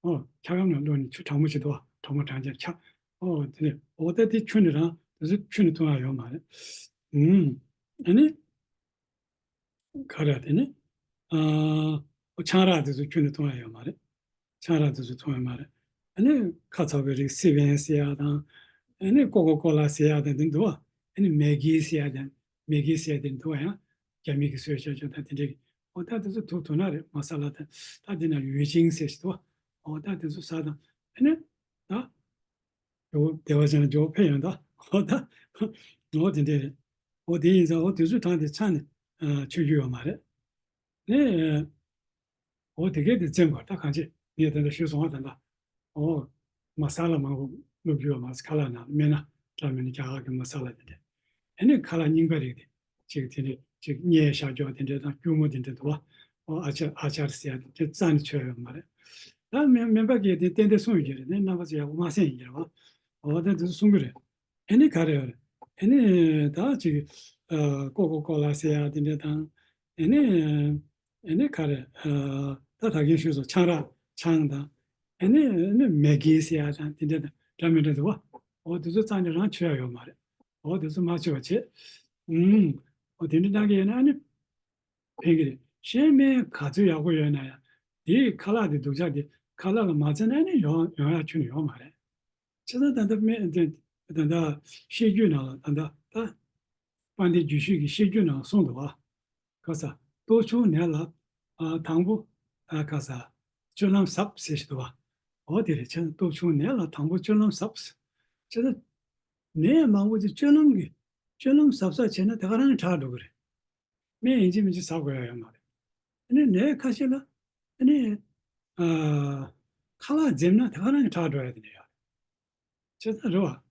འོ་འཁྱག་སྒམ་ནང་བླུགས་ནས་ཆུ་གྲང་མོ་ཞིག་འདུག་གྲང་མོ་གྲང་རྐྱང་འཁྱག་འོ་དེ་ནས་འོ་ད་དེ་ཁྱོན་ནས་རང་དེ་ཚོ་ཁྱོན་ནས་བཏུང་ཡ་ཡོད་མ་རེད། ཨུམ། ཨ་ནི། ག་རེ་དེ་ནི། ཨ། ཆང་རག་དེ་ཚོ་ཁྱོན་ནས་བཏུང་ཡ་ཡོད་མ་རེད། ཆང་རག་དེ་ཚོ་བཏུང་ཡ་མ་རེད། ཨ་ནི་ཁ་ཚ་བའི་རིགས་སི་བན་ཟེར་ཡ་དང་། ཨ་ནི་ཀོ་ཀོ་ཀོ་ལ་ཟེར་ཡ་དང་དེ་འདུག་བ། ཨ་ནི་མེ་གི་ཟེར་ཡ་དང་མེ་གི་ཟེར་ཡ་དེ་འདུག་བ་ཡང་རྒྱ་མི་གི་བཟོས་བྱ་ཆོག་དང་དེ་འདྲའི་འོ་ད་དེ་ཚོ་དུག་དུག་ན་རེད། མ་ས་ལ་དང་ད་དེ་ན་ཡུས་ཅིང་ཟེར་ཞིག་འདུག་བ། འོ་ད་དེ་ཚོ་ཟ་དང་ཨ་ནི་ད། ཇོ་བོ་བདེ་བ་ཅན་ཇོ་བོ་ཕེབས་ཡོང་ད། འོ་ད། འོ་དེ་འདྲས་རེད། འོ་དེ་ཡིན་ཙང་འོ་དེ་ཚོའི་གྲངས་དེ་ཚང་ནས་ཆོད་རྒྱུ་ཡོད་མ་རེད། ནས། འོ་དེ་གས་དེ་བཙེམ་དགོས་ད་གང་ཅི་ངས་དེ་འདྲ་ཞུས་སོང་བ་ད་ད། འོ། མ་ས་ལ་མང་པོ་བླུགས་རྒྱུ་ཡོད་མ་རེད། ཁ་ལག་ནང་སྨན་སྣ་འདྲ་མིན་ན་རྒྱ་གར་གྱི་མ་ས་ལ་དེ་འདྲས། ཨ་ནི་ཁ་ལག་རྙིང་པ་རིགས་དེ། ཅིག་དེ་ནས་ཅིག་རྙེད་བཞག་རྒྱུ་དེ་འདྲ་དང་སྐྱུར་མོ་དེ་འདྲ་འདུག་བ། ཨོ་ཨ་ཅར་ཨ་ཅར་ཟེར་ཡ་དེ་རྩ་ནས་ཆོད་ཡོད་མ་རེད། ད་སྨན་སྨན་པ་གིས་དེ་ཏན་ཏན་གསུངས་ཡོད་ཀྱི་རེད། དེ་རྣམ་པ་ཚོ་ཡག་པོ་མ་གསན་ཡིན་གྱི་རེད་བ། ཨོ་ད་དེ་ཚོ་གསུང་གི་རེད། ཨ་ནི་ག་རེ་ཡོད་རེད། ཨ་ནི་ད་ཅིག་ཨ་ཀོ་ཀོ་ཀོ་ལ་ཟེར་ཡ་དེ་འདྲ་དང་། ཨ་ནི་ཨ་ནི་ག་རེ་ཨ་ད་ད་གིན་ཞུས་སོང་ཆང་རག་ཆང་དང་། ཨ་ནི་ཨ་ནི་མེ་གི་ཟེར་ཡ་དང་དེ་འདྲ་དང་འདྲ་མི་འདྲ་འདུག་བ། ཨོ་དེ་ཚོ་རྩ་ནས་རང་ཆོད་ཡ་ཡོད་མ་རེད། འོ་དེ་ཚོ་མ་བྱེད་པ་བྱེད། ཨུམ། འོ་དེ་འདྲ་གནང་གི་ཡོད་ན་ཨ་ནི། ཕན་གི་རེད། གཞན་སྨན་ག་ཚོད་ཡག་པོ་ཡོད་ན་ཡང་། དེའི་ཁ་ལག་དེ་སྡུག་ཅག་དེ་ཁ་ལག་ལ་མ་བཙེམ་ན་ཨ་ནི་ཡོང་ཡོང་ཡག་ཁྱོན་ནས་ཡོད་མ་རེད། བྱས་ཙང་ད་ལྟ་སྨན་དེ་ད་ལྟ་བཤད་རྒྱུད་ནང་ལ་ད་ལྟ་ད། དཔལ་ལྡན་རྒྱུད་བཤད་ཀྱི་བཤད་རྒྱུད་ནང་གསུངས་འདུག་བ། ཁ་ས། ལྟོ་ཆུང་ནད་ལ། ཨ་དང་པོ། ཨ་ཁ་ས། སྤྱོད་ལམ་ཟབ་ཟེར་ཞིག་འདུག་བ། འོ་དེ་རེད། ཁྱེད་ལྟོ་ཆུང་ནད་ལ་དང་པོ་སྤྱོད་ལམ་ཟབ། ཁྱེད་ནད་མང་པོ་ཅིག་སྤྱོད་ལམ་གྱི། སྤྱོད་ལམ་ཟབ་ཟབ་བྱས་ན་དེ་ག་རང་གི་དྲག་འགྲོ་གི་རེད། སྨན་ཡིན་གཅིག་མིན་གཅིག་ཟ་དགོས་ཡ་ཡོད་མ་རེད། ཨ་ནི་ནད་ཁ་ཤས་ལ། ཨ་ནི། ཨ་ཁ་ལག་འཛེམ་ན་དེ་ག་རང་གི་དྲག་འགྲོ་ཡ་དེ་འདྲ་ཡོད་རེད། བྱས་ཙང་རེད་བ།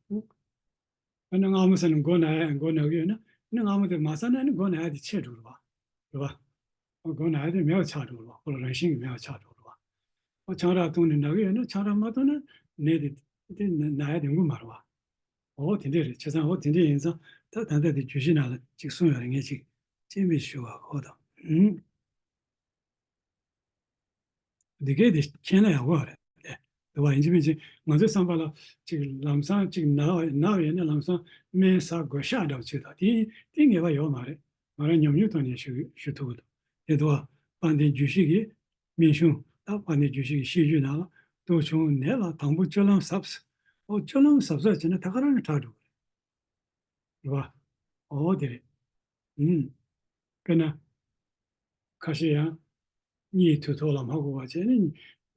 ཨ་ནི་མངར་མོ་ཟ་ནས་མགོ་ན་ཡ་མགོ་ན་གི་ཡོད་ན། ཨ་ནི་མངར་མོ་དེ་མ་ཟ་ན་ཨ་ནི་མགོ་ན་ཡ་དེ་ཆད་འགྲོ་རེད་བ། རེད་བ། མགོ་ན་ཡ་དེ་མེད་པ་ཆགས་འགྲོ་རེད་བ། ཁོ་ལ་རང་བཞིན་གྱིས་མེད་པ་ཆགས་འགྲོ་རེད་བ། ཨོ་ཆང་རག་བཏུང་ནས་ན་གི་ཡོད་ན་ཆང་རག་མ་བཏུང་ན་ནད་དེ་དེ་ན་ན་ཡ་དེ་འགོ་མ་རེད་བ། ཨོ་དེ་འདྲས་རེད། བྱས་ཙང་ཨོ་དེ་འདྲས་ཡིན་ཙང་ད་ད་ལྟ་དེ་བརྗོད་གཞི་ནང་ལ་ཅིག་གསུངས་ཡོད་རེད། ངས་ཅིག་རྩིས་མེད་ཞུ་བ་ཁོ་དང་། ཨུམ། འདི་གས་དེ་མཁྱེན་ན་ཡག་པོ་རེད་དེ། དེ་བ་ཡིན་གཅིག་མིན་གཅིག་ང་ཚོའི་བསམ་པ་ལ་ཅིག་ལམ་སང་ཅིག་ན་ན་བ་ཡིན་ན་ལམ་སང་སྨན་ཟ་དགོས་ཤག་འདྲ་བ་ཅིག་དང་དེ་དེ་ངེས་པ་ཡོད་མ་རེད། ང་རང་ཉམས་མྱོང་ཐོག་ནས་ཞུ་ཞུ་ཐུབ་ཀྱི་འདུག་དེ་དུ་བ་དཔལ་ལྡན་རྒྱུད་བཤད་ཀྱི་སྨན་གཞུང་དང་དཔལ་ལྡན་རྒྱུད་བཤད་ཀྱི་བཤད་རྒྱུད་ནང་ལ་ལྟོ་ཆུང་ནད་ལ་དང་པོ་སྤྱོད་ལམ་ཟབ། ཨོ་སྤྱོད་ལམ་ཟབ་ཟབ་བྱས་ན་ད་ག་རང་གི་དྲག་འགྲོ་གི་རེད། རེད་བ། ཨོ་དེ་རེད། ཨུམ། དཔེར་ན། ཁ་ཤས་ཡང་། གཉིད་དུས་ཐོག་ལ་མ་ཁུག་པ་བྱས་ནས།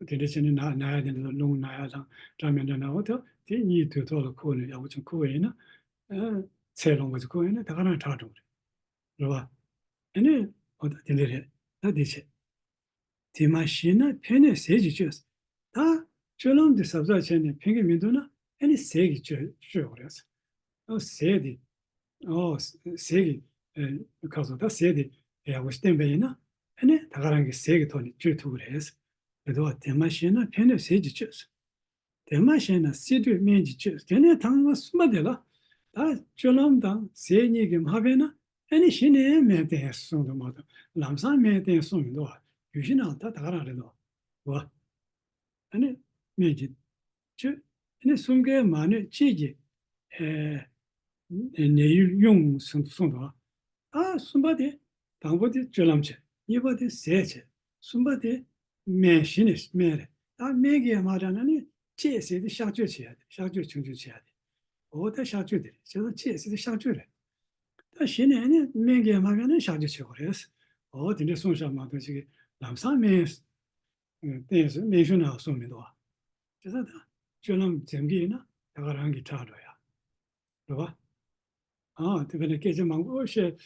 དེ་འདྲ་བྱས་ནས་ན་ན་ཡ་དེ་འདྲ་ལ་རླུང་ན་ཡ་དང་འདྲ་མི་འདྲ་ན་བ་ཐོག་དེ་གཉིད་དུས་ཐོག་ལ་ཁུག་ནས་ཡག་པོ་ཅིག་ཁུག་པ་ཡིན་ན། ཨ། ཚད་ལོངས་པ་ཅིག་ཁུག་པ་ཡིན་ན་ད་ག་རང་དྲག་འགྲོ་གི་རེད། རེད་བ། ཨ་ནི། ཨོ་ད་དེ་འདྲ་རེད། ད་དེ་བྱས། དེ་མ་ཤེས་ན་ཕན་གནོད་ཟས་ཀྱིས་གཅོད། ད་སྤྱོད་ལམ་དེ་གཟབ་གཟབ་བྱས་ནས་ཕན་གྱི་མི་འདུག་ན་ཨ་ནི་ཟས་ཀྱིས་གཅོད་གཅོད་དགོས་རེད། ཨོ་ཟས་དེ། ཨོ་ཟས་ཀྱི། ཨེ་ཁ་སོ་ད་ཟས་དེ་ཡག་པོ་ཞིག་བསྟེན་པ་ཡིན་ན་ཨ་ནི་ད་ག་རང་གི་ཟས་ཀྱི་ཐོག་ནས་གཅོད་ཐུབ་ཀྱི་རེད། དེ་འདུག་བ། དེ་མ་ཤེས་ན་ཕན་གནོད་ཟས་ཀྱིས་གཅོད། དེ་མ་ཤེས་ན་བསིལ་དྲོད་སྨན་གྱིས་བཅོས། དེ་ནས་དང་པོ་གསུམ་པ་དེ་ལ། ད་སྤྱོད་ལམ་དང་ཟས་གཉིས་ཀྱིས་མ་ཕན་ན་ཨ་ནི་གཞི་ནས་སྨན་བསྟེན་གསུངས་འདུག་མ་གཏོགས་ལམ་སང་སྨན་བསྟེན་གསུངས་མི་འདུག་བ། རྒྱུད་བཞི་ནང་ད་ད་ག་རང་རེད་འདུག་བ། ཨ་ནི་སྨན་གྱིས་བཅོས། ཨ་ནི་གསུམ་ཀའི་མ་གནོད་གཅིག་གིས་ཨེ་ནད་ཡུལ་དབྱུང་གསུངས་འདུག་བ། ད་གསུམ་པ་དེ། དང་པོ་དེ་སྤྱོད་ལམ་བྱས། གཉིས་པ་དེ་ཟས་བྱས། གསུམ་པ་དེ་སྨན་གཞི་ནས་སྨན་རེད། ད་སྨན་གྱིས་མ་དྲག་ན་ནི་དཔྱད་ཟེར་དེ་གཤག་བཅོས་བྱེད་ཡ་དེ། གཤག་བཅོས་བྱང་བཅོས་བྱེད་ཡ་དེ། འོ་ད་གཤག་བཅོས་དེ་རེད། བྱས་ཙང་དཔྱད་ཟེར་དེ་གཤག་བཅོས་རེད། ད་གཞི་ནས་ནི་སྨན་གྱིས་མ་དྲག་ན་གཤག་བཅོས་བྱེད་དགོས་རེད། འོ་དེ་འདྲས་གསུངས་བཞག་མ་གཏོགས་ཅིག་ལམ་སང་སྨན་བསྟེན་ཟེར་སྨན་གཞུང་ནང་གསུངས་མི་འདུག་བ། བྱས་ཙང་ད་སྤྱོད་ལམ་འཛེམ་གྱི་ཡིན་ན་ད་ག་རང་གི་དྲག་འགྲོ་ཡ། རེད་བ། ཨ་དེ་བས་ན་སྐད་ཆ་མང་པོ་བཤད།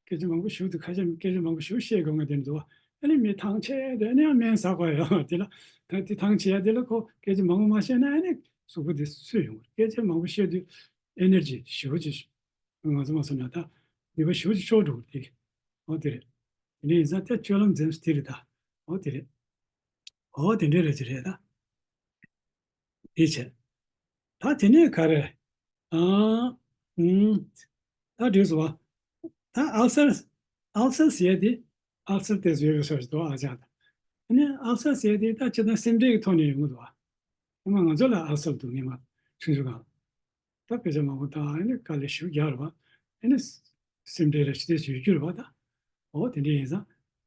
སྐད་ཆ་མང་པོ་ཞུ་དུས་ཁ་ཤས་སྐད་ཆ་མང་པོ་ཞུ་ཤེས་དགོས་ངེས་དེ་འདུག་བ། ཨ་ནི་མི་ཐང་ཆད་དེ་ཨ་ནི་ཡང་སྨན་ཟ་དགོས་ཡོད་དེ་ལ། ད་དེ་ཐང་ཆད་དེ་ལ་ཁོ་སྐད་ཆ་མང་པོ་མ་བཤད་ན་ཨ་ནི་གཟུགས་པོ་དེ་སུས་ཡོང་གི། སྐད་ཆ་མང་པོ་བཤད་དུས་ཨེ་ནར་ཇི་ཞེ་པོ་ཅིག་ང་ཚོ་མ་སོང་ན་ད་ནུས་པ་ཞེ་པོ་ཅིག་ཤོར་འགྲོ་གི་དེ། འོ་དེ་རེད། དེ་འདྲ་ཡིན་ཙང་ད་སྤྱོད་ལམ་འཛེམ་ས་དེ་རེད་ད། འོ་དེ་རེད། འོ་དེ་འདྲ་རེད་ཅི་རེད་ད། དེ་བྱས། ད་དེ་ནས་ག་རེ། ཨ། ཨུམ། ད་འགྲིག་སོང་བ། ད་ཨལ་སར། ཨལ་སར་ཟེར་དེ། ཨལ་སར་དེ་བཟོས་པའི་སོ་ཞིག་འདུག་ཨ་ཅག་ད། ཨ་ནི་ཨལ་སར་ཟེར་དེ་ད་སྤྱིར་བཏང་སེམས་ཁྲལ་གྱི་ཐོག་ནས་ཡོང་གི་འདུག་བ། ཨ་མ་ང་ཚོ་ལ་ཨལ་སར་འདུག་ངེས་མ། ཆུང་ཆུང་སྒང་། ད་དཔེ་ཆ་མང་པོ་ད་ཨ་ནི་དཀའ་ལས་ཞེ་པོ་རྒྱག་རེད་བ། ཨ་ནི་སེམས་ཁྲལ་རེ་ཞིག་དེ་ཞུ་རྒྱུ་རེད་བ་ད། འོ་དེ་འདྲ་ཡིན་ཙང་།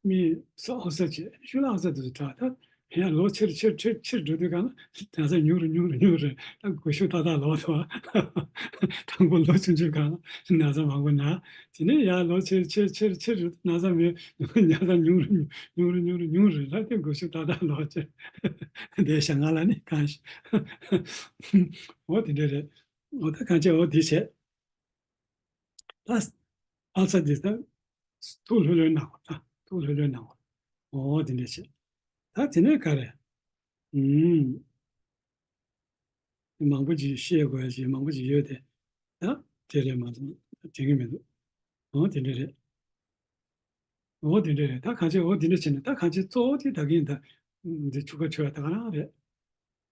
མི་ས་ཨོ་ས་བྱེད་ཤུ་ལ་ཨོ་ས་དེ་ཚོ་དྲག་ད། ཡང་ལོ་ཆེར་ཆེར་ཆེར་ཆེར་འགྲོ་དུས་གང་ལ་ན་ཚ་ཉུང་རུ་ཉུང་རུ་ཉུང་རུ་ད་སྒུལ་ཤུགས་ཏག་ཏག་ལོག་ཐུབ། དང་པོ་ལོ་ཆུང་ཆུང་གང་ལ་ན་ཚ་མང་པོ་ན། དེ་ནས་ཡང་ལོ་ཆེར་ཆེར་ཆེར་ཆེར་ན་ཚ་མེད། ན་ཚ་ཉུང་རུ་ཉུང་རུ་ཉུང་རུ་ཉུང་རུ་ད་དེ་སྒུལ་ཤུགས་ཏག་ཏག་ལོག་བྱས། དེ་ཞག་ང་ལ་ནི་གང་ཞིག་འོ་དེ་འདྲ་རེད། འོ་ད་གང་བྱས་འོ་དེ་བྱས། ད་ཨ་ཚ་འདི་ད་ཐུགས་ལྷོད་ལྷོད་གནང་དགོས། ད་ཐུགས་ལྷོད་ལྷོད་གནང་དགོས། འོ་དེ་འདྲ་བྱས། ད་དེ་ནས་ག་རེ། ཨུམ། མང་པོ་ཅིག་བཤད་དགོས་ཡ་ཅིག་མང་པོ་ཅིག་ཡོད་དེ། ད་དེ་རེད་མ་གཏོགས་དྲན་གྱི་མི་འདུག་འོ་དེ་འདྲ་རེད། འོ་དེ་འདྲ་རེད། ད་གང་བྱས་འོ་དེ་འདྲ་བྱས་ནས་ད་གང་བྱས་གཙོ་བོ་དེ་ད་གིན་ད་འདི་ཆུ་ཁ་ཆུ་ཡ་ད་ག་རང་རེད།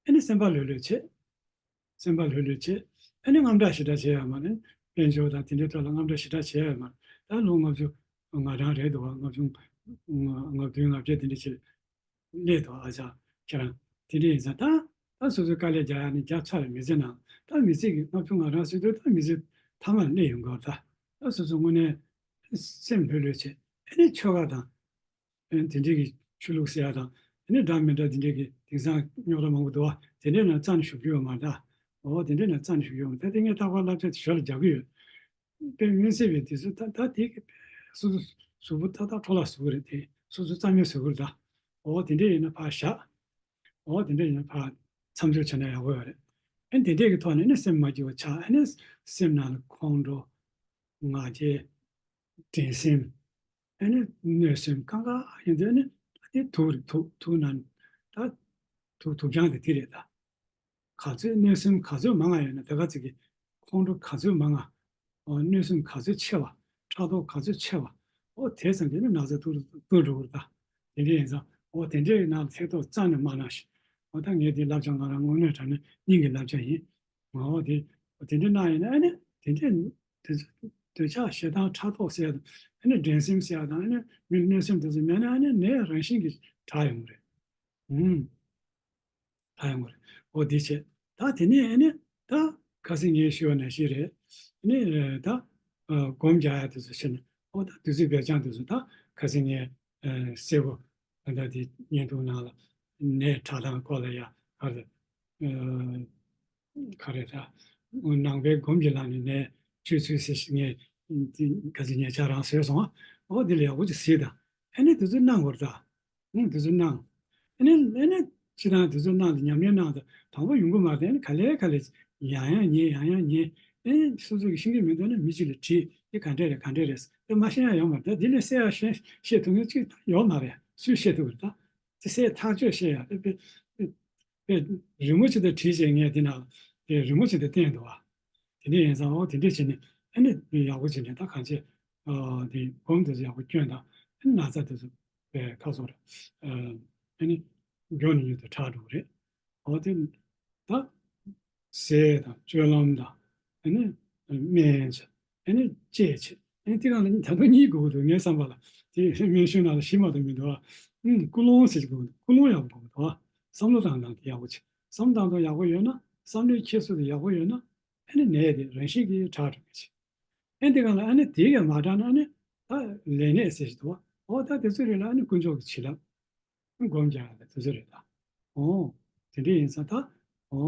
ཨ་ནི་སེམས་པ་ལྷོད་ལྷོད་བྱེད། སེམས་པ་ལྷོད་ལྷོད་བྱེད། ཨ་ནི་དངངས་སྐྲག་ཞེ་དྲག་བྱེད་ཡ་མ་རེད། དཔལ་འབྱོར་དང་དེ་འདྲའི་ཐོག་ལ་དངངས་སྐྲག་ཞེ་དྲག་བྱེད་ཡ་མ་རེད། ད་ལོ་ལྔ་བཅུ་ང་གྲངས་རེད་འདུག་བ། ལྔ་བཅུ་ང་ལྔ་བདུན་ལྔ་བརྒྱད་དེ་འདྲ་བྱེད་སླེབས་འདུག་ཨ་ཅག་ཁྱེད་རང་། དེ་འདྲ་ཡིན་ཙང་ད་ད་སོ་སོའི་དཀའ་ལས་རྒྱག་ཡ་ནི་རྒྱག་ཚར་རེད། མི་ཚེ་ནང་ད་མི་ཚེ་གི་ལྔ་བཅུ་ང་གྲངས་ཟེར་དུས་ད་མི་ཚེ་མཐའ་མར་སླེབས་ཡོང་གི་རེད། ད་ད་སོ་སོ་དངོས་གནས་སེམས་ལྷོད་ལྷོད་བྱེད། ཨ་ནི་ཆོལ་ཁ་དང་། ཨ་ནི་དེ་འདྲའི་གི་ཆོས་ལུགས་ཟེར་ཡ་དང་། ཨ་ནི་འདྲ་མི་འདྲ་དེ་འདྲའི་གི་དེང་སང་རྙོག་དྲ་མང་པོ་འདུག་བ། དེ་འདྲའི་ནང་རྩ་ནས་ཞུགས་རྒྱུ་ཡོད་མ་རེད་ད། འོ་དེ་འདྲའི་ནང་རྩ་ནས་ཞུགས་ཡོད་མ་རེད། ད་དེ་ངས་རྟག་པར་བསླབ་བྱ་དེ་ཞོར་ལ་རྒྱག་གི་ཡོད། དཔེ་མི་སྲིད་པའི་དུས་ཚོད་ད་ད་དེ་གི་སོ་སོ་གཟུགས་པོ་ཏག་ཏག་འཕྲོ་བརླག་བཟོ་གི་རེད་དེ། སོ་སོ་རྩ་མེད་བཟོ་གི་རེད་ད། འོ་དེ་འདྲའི་ཡིན་ན་ཕར་བཞག་འོ་དེ་འདྲ་ཡིན་ན་ཕར་མཚམས་འཇོག་བྱས་ན་ཡག་པོ་ཡོད་རེད། ཨ་ནི་དེ་འདྲས་ཀྱི་ཐོག་ནས་ནི་སེམས་མ་སྐྱིད་པ་ཆགས། ཨ་ནི་སེམས་ནང་ལ་ཁོང་ཁྲོ། ང་རྒྱལ། འགྲན་སེམས། ཨ་ནི་གནོད་སེམས་གང་ག་ཡིན་དུས་ནི་ད་དེ་དུག་རེད། དུག་དུག་ནང་ད་དུག་དུག་རྐྱང་དེ་དེ་རེད་ད། ག་ཚོད་གནོད་སེམས་ག་ཚོད་མང་ང་ཡོད་ན་དེ་ག་ཚོད་ཀྱི་ཁོང་ཁྲོ་ག་ཚོད་མང་ང་། ཨོ་གནོད་སེམས་ག་ཚོད་ཆེ་བ། ཕྲག་དོག་ག་ཚོད་ཆེ་བ། ཨོ་དེ་ཙམ་གྱིས་ནི་ན་ཚ་ཐུག་ཐུག་འགྲོ་གི་རེད་ད། དེ་འདྲ་ཡིན་ཙང་ཨོ་དེ་འདྲའི་ནང་ལ་ཐེ་གཏོགས་རྩ་ནས་མ་གནང་ཞིག་ཨོ་ད་ངས་དེ་བསླབ་བྱ་ང་རང་དངོས་གནས་དྲང་གནས་སྙིང་གི་བསླབ་བྱ་ཡིན། ཨོ་དེ་ཨོ་དེ་འདྲ་གནང་ཡིན་ན་ཨ་ནི་དེ་འདྲའི་དེ་ཚོ་འདོད་ཆགས་ཞེ་སྡང་ཕྲག་དོག་ཟེར་ཡ་དང་ཨ་ནི་འགྲན་སེམས་ཟེར་ཡ་དང་ཨ་ནི་མི་གནོད་སེམས་དེ་ཚོ་མེད་ན་ཨ་ནི་ནད་རང་བཞིན་གྱིས་དྲག་ཡོང་གི་རེད། ཨུམ། ད་ཡོང་གི་རེད། འོ་འདི་བྱས། ད་དེ་ནས་ཨ་ནི་ད་ཁ་སང་ངས་ཞུས་པ་ནང་བཞིན་རེད། ཨ་ནི་ད་སྒོམ་རྒྱག་ཡ་དེ་ཚོ་བྱས་ནས་འོ་ད་བདུད་རྩི་སྦལ་རྐྱང་དེ་ཚོ་ད་ཁ་སང་ངས་གསལ་པོ་ད་ལྟ་དེ་བརྙན་ཐུང་ནང་ལ་ནད་དྲག་སྟངས་སྐོར་ལ་ཡ་ག་རེ་ག་རེ་ད་ནང་པའི་སྒོམ་གྱི་ལམ་ནས་ནད་བཅོས་ཚུལ་ཟེར་ཞིག་ངས་ཁ་སང་ཉེ་ཆར་རང་བཟོས་སོང་ཨ། འོ་འདི་ལ་ཡག་པོ་ཅིག་གཟིགས་དང་། ཨ་ནི་དེ་ཚོ་གནང་དགོས་རེད་ད། ཨང་དེ་ཚོ་གནང་། ཨ་ནི་ཨ་ནི་སྤྱིར་བཏང་དེ་ཚོ་གནང་དང་ཉམས་ལེན་གནང་དང་དང་པོ་ཡོང་གི་མ་རེད། ཨ་ནི་ག་ལེ་ག་ལེ་ཡང་ཡང་ཉན་ཡང་ཡང་ཉན། ཨ་ནི་སོ་སོ་གི་ཤེས་ཀྱི་མི་འདུག་ན་མི་གཅིག་ལ་དྲིས། འདི་ག་འདྲས་རེད་ག་འདྲས་རེད་ཟེར། དེ་མ་ཤེས་ཡ་ཡོད་མ་རེད། ད་འདི་ལས་གསལ་ཡ་ཤེས་ཤེས་ཐུབ་མཁན་གཅིག་ད་ཡོད་མ་རེད། སུས་ཤེས་ཐུབ་ཀྱི་རེད་ད། དེ་གསལ་ཐག་ཆོད་ཤེས་ཡ་དེ་དཔེ་དཔེ་རི་མོ་ཅིག་དང་བྲིས་བྱས་ངས་འདི་ན་དེ་རི་མོ་ཅིག་དང་བསྟན་འདུག་བ། དེ་འདྲས་ཡིན་ཙང་འོ་དེ་འདྲས་བྱས་ནས་ཨ་ནི་ཡག་པོ་བྱས་ནས་ད་གང་བྱས་ཨ་དེ་སྒོམ་དེ་ཚོ་ཡག་པོ་སྐྱོན་དང་ཨ་ནི་ན་ཚ་དེ་ཚོ། པའི་ཁ་སོར། ཨ་ནི་མགྱོགས་ནས་མྱུར་དུ་དྲག་འགྲོ་གི་རེད། འོ་དེ་ད་ཟས་དང་སྤྱོད་ལམ་དང་ཨ་ནི་སྨན་བྱས་ཨ་ནི་དཔྱད་བྱས་ཨ་ནི་དེ་གང་ལ་ད་དུང་གཉིས་དགོས་འདུག་ངའི་བསམ་པ་ལ་དེ་སྨན་གཞུང་ནང་ལ་བཞི་མ་གཏོགས་མི་འདུག་ཨ། ཨུམ་ཀུན་སློང་ཟེར་གྱི་དགོས་འདུག་ཀུན་སློང་ཡག་པོ་དགོས་འདུག་ཨ། བསམ་བློ་བཏང་སྟངས་དེ་ཡག་པོ་བྱས། བསམ་བློ་བཏང་སྟངས་ཡག་པོ་ཡོད་ན་བསམ་བློའི་འཁྱེར་སོ་དེ་ཡག་པོ་ཡོད་ན་ཨ་ནི་ནད་དེ་རང་བཞིན་གྱིས་དྲག་འགྲོ་གི་རེད། ཨ་ནི་དེ་གང་ལ་ཨ་ནི་དེ་གས་མ་དྲག་ན་ཨ་ནི་ད་ལས་ནད་ཟེར་ཞིག་འདུག་འོ་ད་དེ་ཚོ་རེད་ལ་ཨ་ནི་དཀོན་མཆོག་གི་བྱིན་རླབས་སྒོམ་རྒྱག་ཡ་ལ་དེ་ཚོ་རེད་ད། འོ་དེ་འདྲ་ཡིན་ཙང་ད་འོ་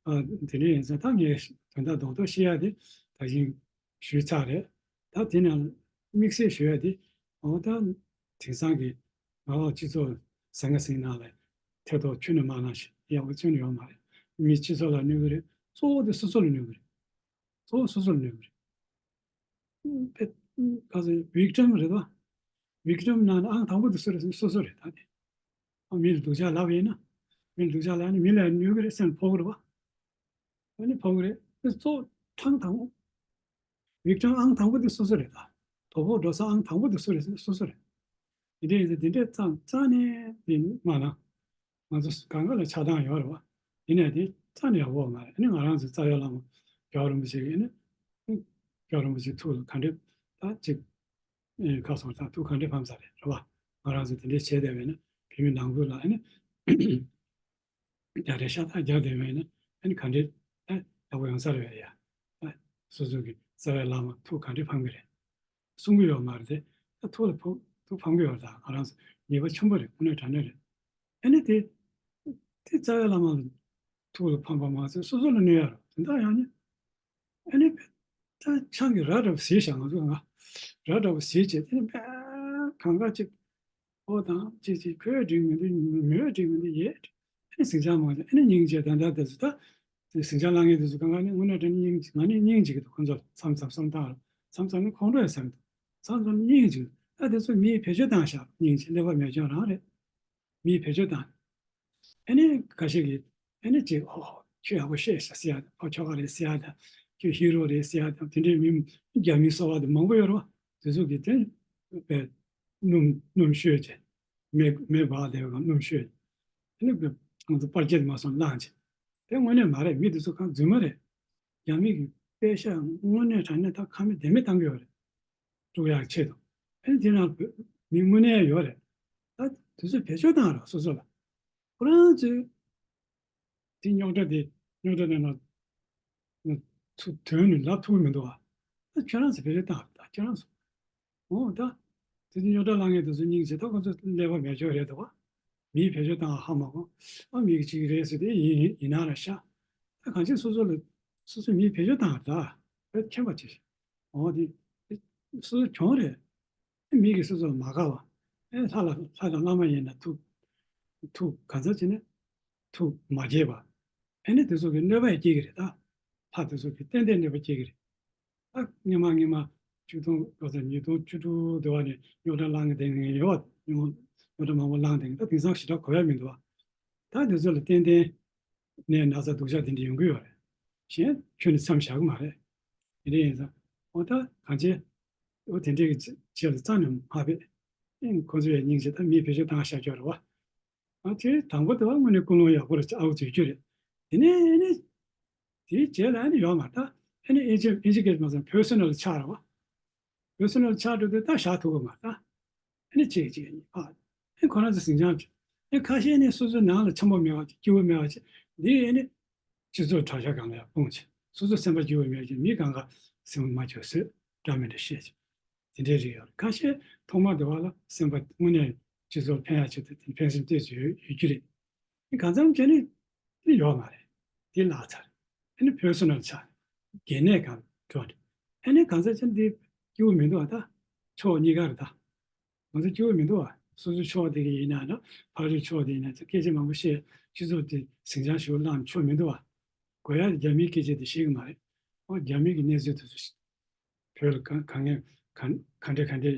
ཨ་དེ་འདྲ་ཡིན་ཙང་ད་ངས་དོན་དག་རྡོག་རྡོག་བཤད་ཡ་དེ་ད་གིན་ཞུས་ཚར་རེད། ད་དེ་ནང་དམིགས་བསལ་ཞུ་ཡ་དེ་འོ་ད་དེང་སང་གི་ང་ཚོ་སྤྱི་ཚོགས་ཟང་ངེ་ཟིང་ནང་ལ་ཐེ་གཏོགས་ཁྱོན་ནས་མ་གནང་ཞིག་ཡག་པོ་ཁྱོན་ནས་ཡོད་མ་རེད། མི་སྤྱི་ཚོགས་ལ་གནོད་གི་རེད། གཙོ་བོ་དེ་སོ་སོ་ལ་གནོད་གི་རེད། གཙོ་བོ་སོ་སོར་གནོད་པ་རེད། དཔེ་ ག་ཚོད་victim་རེད་པ། victim་ནང་ནས་ཨང་དང་པོ་དེ་སུ་རེད་ཟེར་ན་སོ་སོ་རེད་ད་དེ། ཨ་མི་ལ་སྡུག་ཅག་ལབ་ཡིན་ན། མི་ལ་སྡུག་ཅག་ལབ་ན་མི་ལ་གནོད་གི་རེད་སེམས་ཕོག་གི་རེད་པ། ཨ་ནི་ཕོག་གི་རེད་དེ་གཙོ་ཐང་དང་པོ། victim་ཨང་དང་པོ་དེ་སོ་སོ་རེད་ད། དོ་ཕོག་འགྲོ་ས་ཨང་དང་པོ་དེ་སུ་རེད་ཟེར་ན་སོ་སོ་རེད། དེ་འདྲ་ཡིན་ཙང་དེ་འདྲས་རྩ་རྩ་ནས་དེ་མ་ན། ང་ཚོ་གང་ག་ལ་ཆགས་སྡང་ཡོད་རེད་པ། ཡིན་ནའི་དེ་རྩ་ནས་ཡག་པོ་མ་རེད། ཨ་ནི་ང་རང་ཚོའི་རྩ་བའི་བླ་མ་རྒྱལ་བ་རིན་པོ་ཆེ་གིས་ནི། རྒྱལ་བ་རིན་པོ་ཆེའི་ཐུགས་ལ་ག་འདྲས་ད་ཅིག་ཁ་སོང་ཙང་ཐུགས་ག་འདྲས་ཕམ་ས་རེད་རེད་པ། ང་རང་ཚོ་དེ་འདྲས་བྱས་བསྡད་པས་ན་བོད་མི་ནང་ཁུལ་ལ་ཨ་ནི་རྒྱ་རེ་ཤ་སྟག་རྒྱག་བསྡད་པས་ན་ཨ་ནི་ག་འདྲས་ཨ་ཡག་པོ་ཡོང་ས་རེད་པས་ཡ། ཨ་སོ་སོ་གི་རྩ་བའི་བླ་མ་ཐུགས་ག་འདྲས་ཕམ་གི་རེད། གསུང་གི་ཡོད་མ་རེད་དེ། ད་ཐུགས་ལ་ཕོག་ཐུགས་ཕམ་གི་ཡོད་རེད། ད་ང་རང་ཚོ་ཉེས་པ་ཆེན་པོ་རེད། དངོས་གནས་དྲང་གནས་རེད། ཨ་ནི་དེ་དེ་རྩ་བའི་བླ་མ་ལ་ཐུགས་ལ་ཕམ་པ་མ་ཟད་སོ་སོ་ལ་གནོད་ཡ་རེད། དེ་འདྲ་ཡང་ནི་ཨ་ནི་ད་ཆང་གི་ར་འདྲ་པོ་བཟས་བཞག་ང་ཚོ་ང་ར་འདྲ་པོ་བཟས་བྱས་དེ་ནི་དཔེ་གང་ག་ཅིག་ཨོ་དང་ཅི་ཅི་ཁོས་འགྲིག་མི་འདུག་མོས་འགྲིག་མི་འདུག་ཡས་ཨ་ནི་ཟིང་ཆ་མང་ཆེ་ཨ་ནི་སྙིང་རྗེ་ད་ལྟ་དེ་ཚོ་ད་དེ་ཟིང་ཆ་བསླང་མཁན་དེ་ཚོ་གང་ག་ནི་དངོས་གནས་དྲང་གནས་སྙིང་རྗེ་ང་ནི་སྙིང་རྗེ་གི་འདུག་ཁོ་ཚོ་མཚམས་མཚམས་བསམ་སྟངས་ར་མཚམས་མཚམས་ནི་ཁོང་ཁྲོ་ཡང་ཟ་གི་འདུག་མཚམས་མཚམས་ནི་སྙིང་རྗེ་གི་འདུག་ད་དེ་ཚོ་མིའི་བེད་སྤྱོད་བཏང་བཞག་སྙིང་རྗེ་ཀླད་པ་མེད་སྐྱོན་རང་རེད། མིའི་བེད་སྤྱོད་བཏང་། ཨ་ནི་ཁ་ཤས་ཀྱིས་ཨ་ནི་ཅིག་ཨོ་ཁྱོད་ཡག་པོ་ཤེས་ཤག་ཟེར་ཡ་དང་ཨོ་ཁྱོ་ག་རེད་ཟེར་ཡ་དང་ཁྱོད་ཧི་རོ་རེད་ཟེར་ཡ་དང་དེ་འདྲའི་མི་རྒྱ་མི་སོ་པ་དེ་མང་པོ་ཡོད་རེད་བ། དེ་ཚོ་གིས་དེ་བས་སྣུམ་སྣུམ་བཤོས་བྱས་མེ་མེ་འབར་བསྡད་པའི་སྣུམ་བཤོས་ཨ་ནི་ང་ཚོ་པར་ཆས་མ་སོང་བླངས་བྱས་དེ་དངོས་གནས་མ་རེད། མི་དེ་ཚོ་གང་རྫུན་མ་རེད། རྒྱ་མི་གི་པད་ཤག་དངོས་གནས་དྲང་གནས་ད་ཁ་མེད་ལྡེ་མེད་བཏང་གི་ཡོད་རེད། དཀྲུག་ཡག་ཆེད་དུ། ཨ་ནི་དེ་ནང་བོད་མི་དངོས་གནས་ཡོད་རེད། ད་དེ་ཚོས་བེད་སྤྱོད་བཏང་རོགས་སོ་སོ་ལ། ཁོ་རང་ཚོས་དེ་རྙོག་དྲ་དེ་རྙོག་དྲ་ནང་ལ་ཚུར་དོན་ནས་ལབ་ཐུབ་ཀྱི་མི་འདུག་བ། ད་ཁྱོད་རང་ཚོས་བེད་སྤྱོད་བཏང་རེད་ད་ཁྱོད་རང་ཚོ། འོ་ད། དེ་ཚོ་རྙོག་དྲ་བསླང་མཁན་དེ་ཚོ་སྙིང་རྗེ་ད་ཁོ་ཚོ་ཀླད་པ་མེད་ཅོག་རེད་འདུག་བ། མིའི་བེད་སྤྱོད་བཏང་ཧ་མ་གོ་ཨ་མི་གི་གཅིག་རེད་ཟེར་དེ་ཡིན་ཡིན་ཡིན་ན་ར་ཤ། ད་གང་ཅི་སོ་སོ་ལ་སོ་སོ་མིའི་བེད་སྤྱོད་བཏང་རེད་ད། བེད་མཁྱེན་པ་ཅིག་འོ་དེ། སོ་སོ་གྱོང་རེད། ཨེ་མི་གིས་སོ་སོ་ལ་མ་དགའ་བ། ཨེ་ལྷ་ལ་ལྷ་དང་བླ་མ་ཡིན་ན་ཐུགས་ཐུགས་ག་ཚོད་བྱས་ནས་ཐུགས་མ་དགྱེས་པ། ཨེ་ནི་དེ་ཚོ་གིས་གནོད་པ་ཡང་སྐྱེལ་གི་རེད་ད། ལྷ་དེ་ཚོ་གིས་ཏན་ཏན་གནོད་པ་སྐྱེལ་གི་རེད། ད་སྔོན་མ་སྔོན་མ་ཆིག་སྟོང་ག་ཚོད་ཉིས་སྟོང་བཅུ་དྲུག་དེ་བ་ནས་རྙོག་དྲ་བསླངས་བསྡད་མཁན་ཡོད་པ། རྙོག་དྲ་མང་པོ་བསླངས་བསྡད་མཁན་ད་དེང་སང་ཞེ་དྲག་གོ་ཡ་མི་འདུག་བ། ད་དེ་ཚོ་ལ་ཏན་ཏན་ནས་ན་ཚ་སྡུག་ཅག་དེ་འདྲ་ཡོང་གི་ཡོད་རེད། གཞན་ཁྱོན་ནས་མཚམས་བཞག་གི་མ་རེད། དེ་འདྲ་ཡིན་ཙང་འོ་ད་གང་བྱས། འོ་དེ་འདྲའི་གི་རྗེས་ལ་རྩ་ནས་མ་ཕེབས། ཨེ་ཁོ་ཚོ་ཡང་སྙིང་རྗེ་ད་མིའི་བེད་སྤྱོད་བཏང་བཞག་ཀྱོག་རེད་བ། ཨ་དེ་དང་པོ་དེ་བ་དངོས་གནས་ཀུན་སློང་ཡག་པོ་རེད་ཨ་འུ་ཚོའི་རྒྱུ་རེད། དེ་ནས་ཨེ་ནས་དེའི་རྗེས་ལ་ཨེ་ནས་ཡོད་མ་རེད་ད། ཨེ་ནས་ཨེ་ཇི་ཨེ་ཇི་སྐད་མ་ཚང་པར་སོ་ནལ་ཆགས་རེད་བ། པར་སོ་ནལ་ཆགས་འགྲོ་དུས་ད་བཞག་ཐུབ་ཀྱི་མ་རེད་ད། ཨེ་ནི་གཅིག་གཅིག་གཉིས་ཕར། ཨེ་ཁོ་རང་ཚོ་ཟིང་ཆ་བྱུང་། ཨེ་ཁ་ཤས་ནི་སོ་སོའི་ནང་ལ་འཆམ་པོ་མེད་པ་ཅིག་སྐྱིད་པོ་མེད་པ་ཅིག་འདི་ཨེ་ནི་སྤྱི་ཚོགས་དྲ་རྒྱ་སྒང་ལ་ཡར་སྤུངས་བྱས་སོ་སོ་སེམས་པ་སྐྱིད་པོ་མེད་ཅིག་མི་གང་ག་སེམས་པ་མ་སྐྱིད་བཟོས་འདྲ་མི་འདྲ་བཤད་ཅིག་དེ་འདྲའི་རིགས་ཡོད་རེད། ཁ་ཤས་ཐོག་མར་འདི་བ་ལ་སེམས་པ་དངོས་གནས་སྤྱི་ཚོགས་ཕན་ཡག་ཆེད་དུ་དེ་ཕན་སེམས་བསྐྱེད་ཅིག་ཡོད་ཡོད་རྒྱུ་རེད། ཨེ་གང་འཚམ་བྱས་ནས་དེ་ཡོད་མ་རེད། དེ་བརླག་ཚར། ཨེ་ནི་པར་སོ་ནལ་ཆགས། སྒེར་ནས་གང་འགྲོ་རེད། ཨེ་ནི་གང་ཚ་ཅན་དེ་སྐྱིད་པོ་མི་འདུག་ཨ་ད། ཕྱོགས་གཉིས་ཀ་རེད་ད། ང་ཚོ་སྐྱིད་པོ་མི་འདུག་ཨ། སོ་སོའི་ཕྱོགས་དེ་ག་ཡིན་ན་ན་ཕ་རོལ་ཕྱོགས་དེ་ཡིན་ན་ཚོ་སྐད་ཆ་མང་པོ་བཤད་སྤྱི་ཚོགས་དེ་ཟིང་ཆ་ཞིག་བསླངས་ཆོག་མི་འདུག་ཨ། དགོས་ཡ་རྒྱ་མིའི་སྐད་ཆ་དེ་ཤེས་གི་མ་རེད། ཨོ་རྒྱ་མི་གི་གནས་ཚུལ་དེ་ཚོ་བོད་ལ་གང་གང་ངས་གང་ག་འདྲ་ག་འདྲ་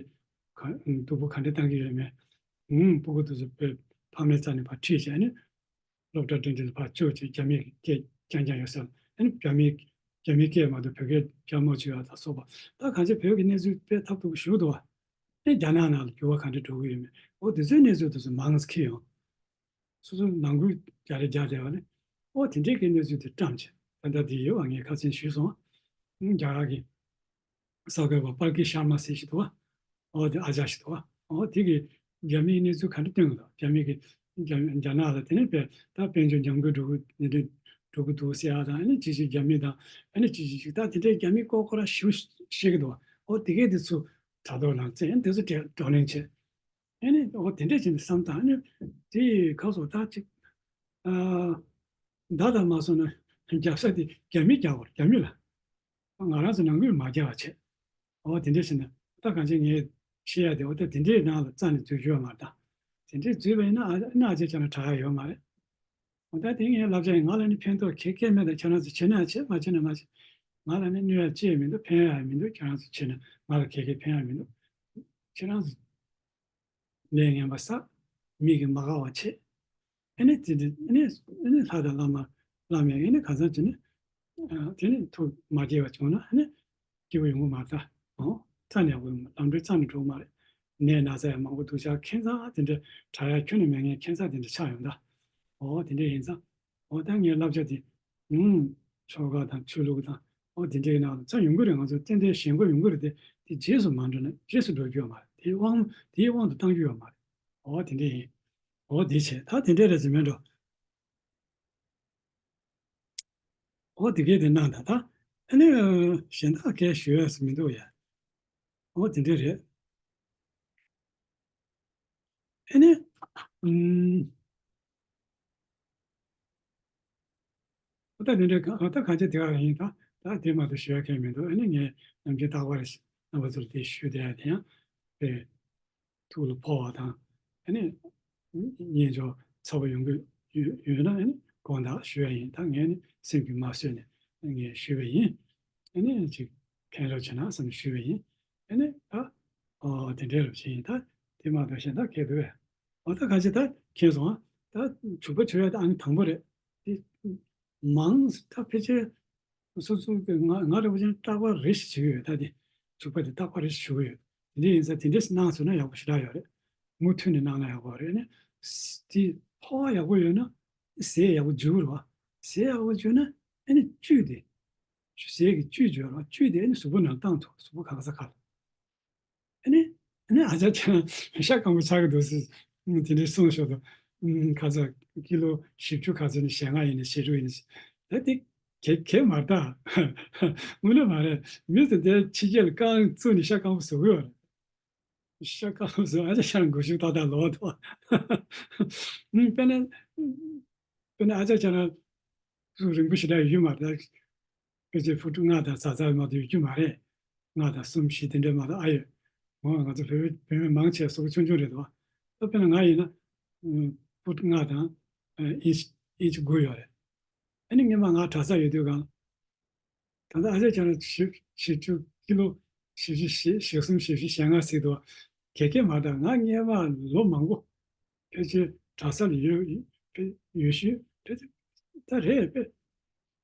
ག་སྡུག་པོ་ག་འདྲ་བཏང་གི་ཡོད་མེད། ཨུམ་སྤུ་གུ་དེ་ཚོ་བོད་ཕ་མའི་རྩ་ནས་ཕར་ཁྲིད་བྱས་ནས་སློབ་གྲྭ་འགྲིམ་འགྲུལ་ཕར་བཅུག་བྱས་རྒྱ་མིའི་སྐད་རྐྱང་རྐྱང་ཡོད་ས་ཨ་ནི་རྒྱ་མིའི་རྒྱ་མིའི་སྐད་མ་གཏོགས་བོད་སྐད་རྒྱག་མ་བཅུག་ཡ་ད་སོགས་པ་ད་གང་ཅི་བོད་ཀྱི་གནས་ཚུལ་དཔེ་ཐབས་སྡུག་པོ་ཞེ་པོ་འདུག་བ། ཨེ་རྒྱ་ནག་ནང་ལ་འགྱུར་བ་ག་འདྲ་འགྲོ་གི་ཡོད་མེད་འོ་དེ་ཚོའི་གནས་ཚུལ་དེ་ཚོ་མང་ཙམ་འཁྱེར་ཡོང་། སོ་སོ་ནང་ཁུལ་རྒྱག་རེས་རྒྱག་བསྡད་པ་ནི། ཨོ་དེ་འདྲའི་གི་གནས་ཚུལ་དེ་བཀྲམ་བྱས་ད་ལྟ་འདི་ཡོད་པ་ངས་ཁ་སང་ཞུས་སོང་། ཨང་རྒྱ་གར་གི་གསར་འགོད་པ་པལ་ཀི་ཤར་མ་ཟེར་ཞིག་འདུག་བ། ཨོ་དེ་ཨ་ཅག་ཞིག་འདུག་བ། ཨོ་དེ་གི་རྒྱ་མིའི་གནས་ཚུལ་ག་འདྲ་སྟོན་གི་འདུག་རྒྱ་མི་གི་རྒྱ་རྒྱ་ནག་ལ་དེ་ནས་དཔེ་ད་དཔལ་འབྱོར་ཉམས་རྒུད་འགྲོ་གི་འདི་འདྲ་འགྲོ་གི་འདུག་ཟེར་ཡ་དང་ཨ་ནི་ཅི་ཞིག་རྒྱ་མི་དང་ཨ་ནི་ཅི་ཞིག་ཞིག་ད་དེ་འདྲའི་རྒྱ་མི་ཀོ་ཀོ་ར་ཞིག་བཤད་གི་འདུག་བ། ཨོ་དེ་གས་དེ་ཚོ་དྲ་ཐོག་ནང་བཙན་དེ་ཚོ་བགྲོ་གླེང་བྱས། ཨ་ནི་འོ་དེ་འདྲས་བྱས་ནས་བསམ་དང་ཨ་ནི་དེ་ཁ་སོ་ད་ཅིག་ཨ་མདའ་དང་མ་སོང་ན་རྒྱབ་ས་དེ་རྒྱ་མི་རྒྱག་དགོས་རྒྱ་མི་ལ། ང་རང་ཚོ་ནང་ཁུལ་མ་རྒྱག་པ་བྱས། འོ་དེ་འདྲས་བྱས་ན་ད་གང་ཅི་ངས་བཤད་ཡ་དེ་འོ་ད་དེ་འདྲས་ནང་ལ་རྩ་ནས་འཛུལ་རྒྱུ་ཡོད་མ་རེད་ད། དེ་འདྲས་འཛུལ་བ་ཡིན་ན་ཨ་ཨ་ཅེ་ཅག་ལ་དྲག་ཡ་ཡོད་མ་རེད། འོ་ད་དེ་ངའི་བསླབ་བྱ་ཡིན་ང་ལ་ནི་ཕན་ཐོགས་གང་ཡང་མེད་ད་ཁྱེད་རང་ཚོ་བྱེད་ན་བྱེད་མ་བྱེད་ན་མ་བྱེད། ང་ལ་ནི་གནོད་ཡ་ཅི་ཡང་མི་འདུག་ཕན་ཡ་ཡང་མི་འདུག་ཁྱེད་རང་ཚོ་བྱས་ན་ང་ལ་ག་གེ་ཕན་ཡ་མི་འདུག་ཁྱེད་རང་ཚོ་ལས་ངན་པ་བསགས། མི་གིས་མ་དགའ་བ་བྱེད། ཨ་ནི་དེ་འདྲ་ཨ་ནི་ཨ་ནི་ལྷ་དང་བླ་མ་བླ་མས་ཨ་ནི་གང་ཟག་ཅིག་ནི་ཨ་དེ་ནི་ཐུགས་མ་དགྱེས་པ་བྱུང་ན་ཨ་ནི་སྐྱིད་པོ་ཡོང་གི་མ་རེད་ད། ཨོ་རྩ་ནས་ཡག་པོ་ཡོང་མ་རེད། ལམ་འགྲོ་རྩ་ནས་འགྲོ་གི་མ་རེད། ནད་ན་ཚ་ཡང་མང་པོ་འདུག་ཤག་ཁྱད་མཚར་དེ་འདྲ་དྲག་ཡ་ཁྱོན་ནས་མེད་མཁན་ཁྱད་མཚར་དེ་འདྲ་ཆགས་ཡོང་ད། ཨོ་དེ་འདྲ་ཡིན་ཙང་། ཨོ་ད་ངའི་བསླབ་བྱ་དེ། ཨུམ། ཆོ་ག་དང་ཆོས་ལུགས་དང་། ཨོ་དེ་འདྲའི་ནང་ལ་ཚང་ཡོང་གི་རེད། ང་ཚོ་ཏན་ཏན་ཞེན་ཁོག་ཡོང་གི་རེད་དེ། དེ་རྗེས་སུ་མ་འགྲོ་ན་རྗེས་སུ་འགྲོ་རྒྱུ་ཡོད་མ་རེད། དེའི་དབང་དེའི་དབང་དུ་བཏང་རྒྱུ་ཡོད་མ་རེད། ཨོ་དེ་འདྲ་ཡིན། ཨོ་དེ་བྱས་ད་དེ་འདྲ་རེད་ཟེར་མེད་འགྲོ། ཨོ་དེ་གས་དེ་གནང་དང་ད། ཨ་ནི་གཞན་དག་གས་ཞུ་ཡས་སུ་མི་འདུག་ཡ། ཨོ་དེ་འདྲ་རེད། ཨ་ནི། ཨུམ། ད་དེ་འདྲའི་གང་ད་གང་ཅི་དེ་ག་ཡིན་ད། ད་དེ་མ་གཏོགས་ཞུ་ཡ་གང་མི་འདུག་ཨ་ནི་ངས་ནམ་རྒྱུན་རྟག་པར་རྣམ་པ་ཚོར་དེ་ཞུ་བསྡད་ཡ་དེ་ཡང་དཔེ་ཐུགས་ལ་ཕོག་པ་དང་། ཨ་ནི་སྙན་ཅོག་ཚ་པོ་ཡོང་གི་ཡོད་ཡོད་ན་ཨ་ནི་དགོངས་དག་ཞུ་ཡ་ཡིན། ད་ངས་ནི་སེམས་ཀྱིས་མ་བཟོད་ནས་ངས་ཞུས་པ་ཡིན། ཨ་ནི་ཅིག་ཕན་རོགས་བྱེད་ན་བསམ་ནས་ཞུས་པ་ཡིན། ཨ་ནི་ད་ཨོ་དེ་འདྲའི་རུ་བྱེད་ཡིན། ད་དེ་མ་གཏོགས་གཞན་དག་གལ་འདུག་བས། འོ་ད་ག་ཅི་ད་མཁྱེན་སོང་ཨ། ད་བྱུག་པ་བྱུག་ཡ་ད་ཨ་ནི་དང་པོ་རེད། དེ་མང་ད་ཕལ་ཆེར་སོ་སོ་གི་ང་ང་རེ་བ་ཅན་རྟག་པར་རེ་ཞིག་བྱེད་ཀྱི་ཡོད། ད་དེ་བྱུག་པ་དེ་རྟག་པར་རེ་ཞིག་བྱུག་གི་ཡོད། དེ་འདྲ་ཡིན་ཙང་དེ་འདྲས་གནང་ཟེར་ན་ཡག་པོ་ཞེ་དྲག་ཡོད་རེད། མུ་མཐུད་ནས་གནང་ན་ཡག་པོ་རེད། ཨ་ནི་དེ་ཕོ་བ་ཡག་པོ་ཡོད་ན་ཟས་ཡག་པོ་འཇུ་རེད་བ། ཟས་ཡག་པོ་འཇུ་ན་ཨ་ནི་བཅུད་དེ་ཟས་ཀྱི་བཅུད་འཇུ་རེད་བ། བཅུད་དེ་ཨ་ནི་གཟུགས་པོ་ནང་བཏང་ཐུབ། གཟུགས་པོ་ག་ས་ག་ལ། ཨ་ནི། ཨ་ནི་ཨ་ཅག་ཁྱེད་རང་ཤ་སྐམ་པོ་ཆགས་ཀྱི་འདུག་ཟེར། ཨུམ། དེ་འདྲའི་གསུངས་ཤོག་དང་། ཨུམ། ཁ་ཚ་ཀི་ལོ་བཞི་བཅུ་ག་ཚོད་ནས་ཞེ་ལྔ་ཡིན་ནས་ཞེ་དྲུག་ཡིན་ནས། ད་དེ་གས་གས་མ་རེད་ད། དངོས་གནས་མ་རེད། མི་ཚོ་དེ་ཕྱི་རྒྱལ་ལ་རྐང་བཙུགས་ནས་ཤ་སྐམ་པོ་བཟོ་གི་ཡོད་རེད། ཤ་སྐམ་པོ་བཟོ་ཨ་ཅག་ཁྱེད་རང་མགོ་གཞུག་ཏག་ཏག་ལོག་འདུག་ཨུམ། དཔེར་ན། དཔེར་ན་ཨ་ཅག་ཁྱེད་རང་གཟུགས་རིང་པོ་ཞེ་དྲག་ཡོད་ཀྱི་མ་རེད། ཕལ་ཆེར་ཕུ་ཊི་ལྔ་དང་ཙག་ཙག་མ་གཏོགས་ཡོད་ཀྱི་མ་རེད། ལྔ་དང་གསུམ་བཞི་དེ་འདྲ་མ་གཏོགས་ཨ་ཡོད། འོ་ང་ཚོ་བོད་བོད་མི་མང་ཆེ་བ་གཟུགས་པོ་ཆུང་ཆུང་རེད་འདུག་ད་དཔེར་ན་ང་ཡིན་ན། ཨུམ། ཕུ་ཊི་ལྔ་དང་། ཨ། ཨིན་ཅི་ཨིན་ཅི་དགུ་ཡོད་རེད། ཨ་ནི་སྔོན་མ་ང་གྲྭ་ས་ཡོད་དུས་སྒང་། ད་ལྟ་ཨ་ཅག་ཁྱེད་རང་བཞི་བཞི་བཅུ་ཀི་ལོ་བཞི་བཅུ་ཞེ་བཞི་གསུམ་བཞི་བཞི་ཞེ་ལྔ་ཟེར་འདུག་གས་གས་མ་རེད། ང་སྔོན་མ་ལོ་མང་པོ་ཕལ་ཆེར་གྲྭ་ས་ལ་ཡོད་ཕལ་ཡོད་ཤུལ་ཕལ་ཆེར་ད་རེད་པས།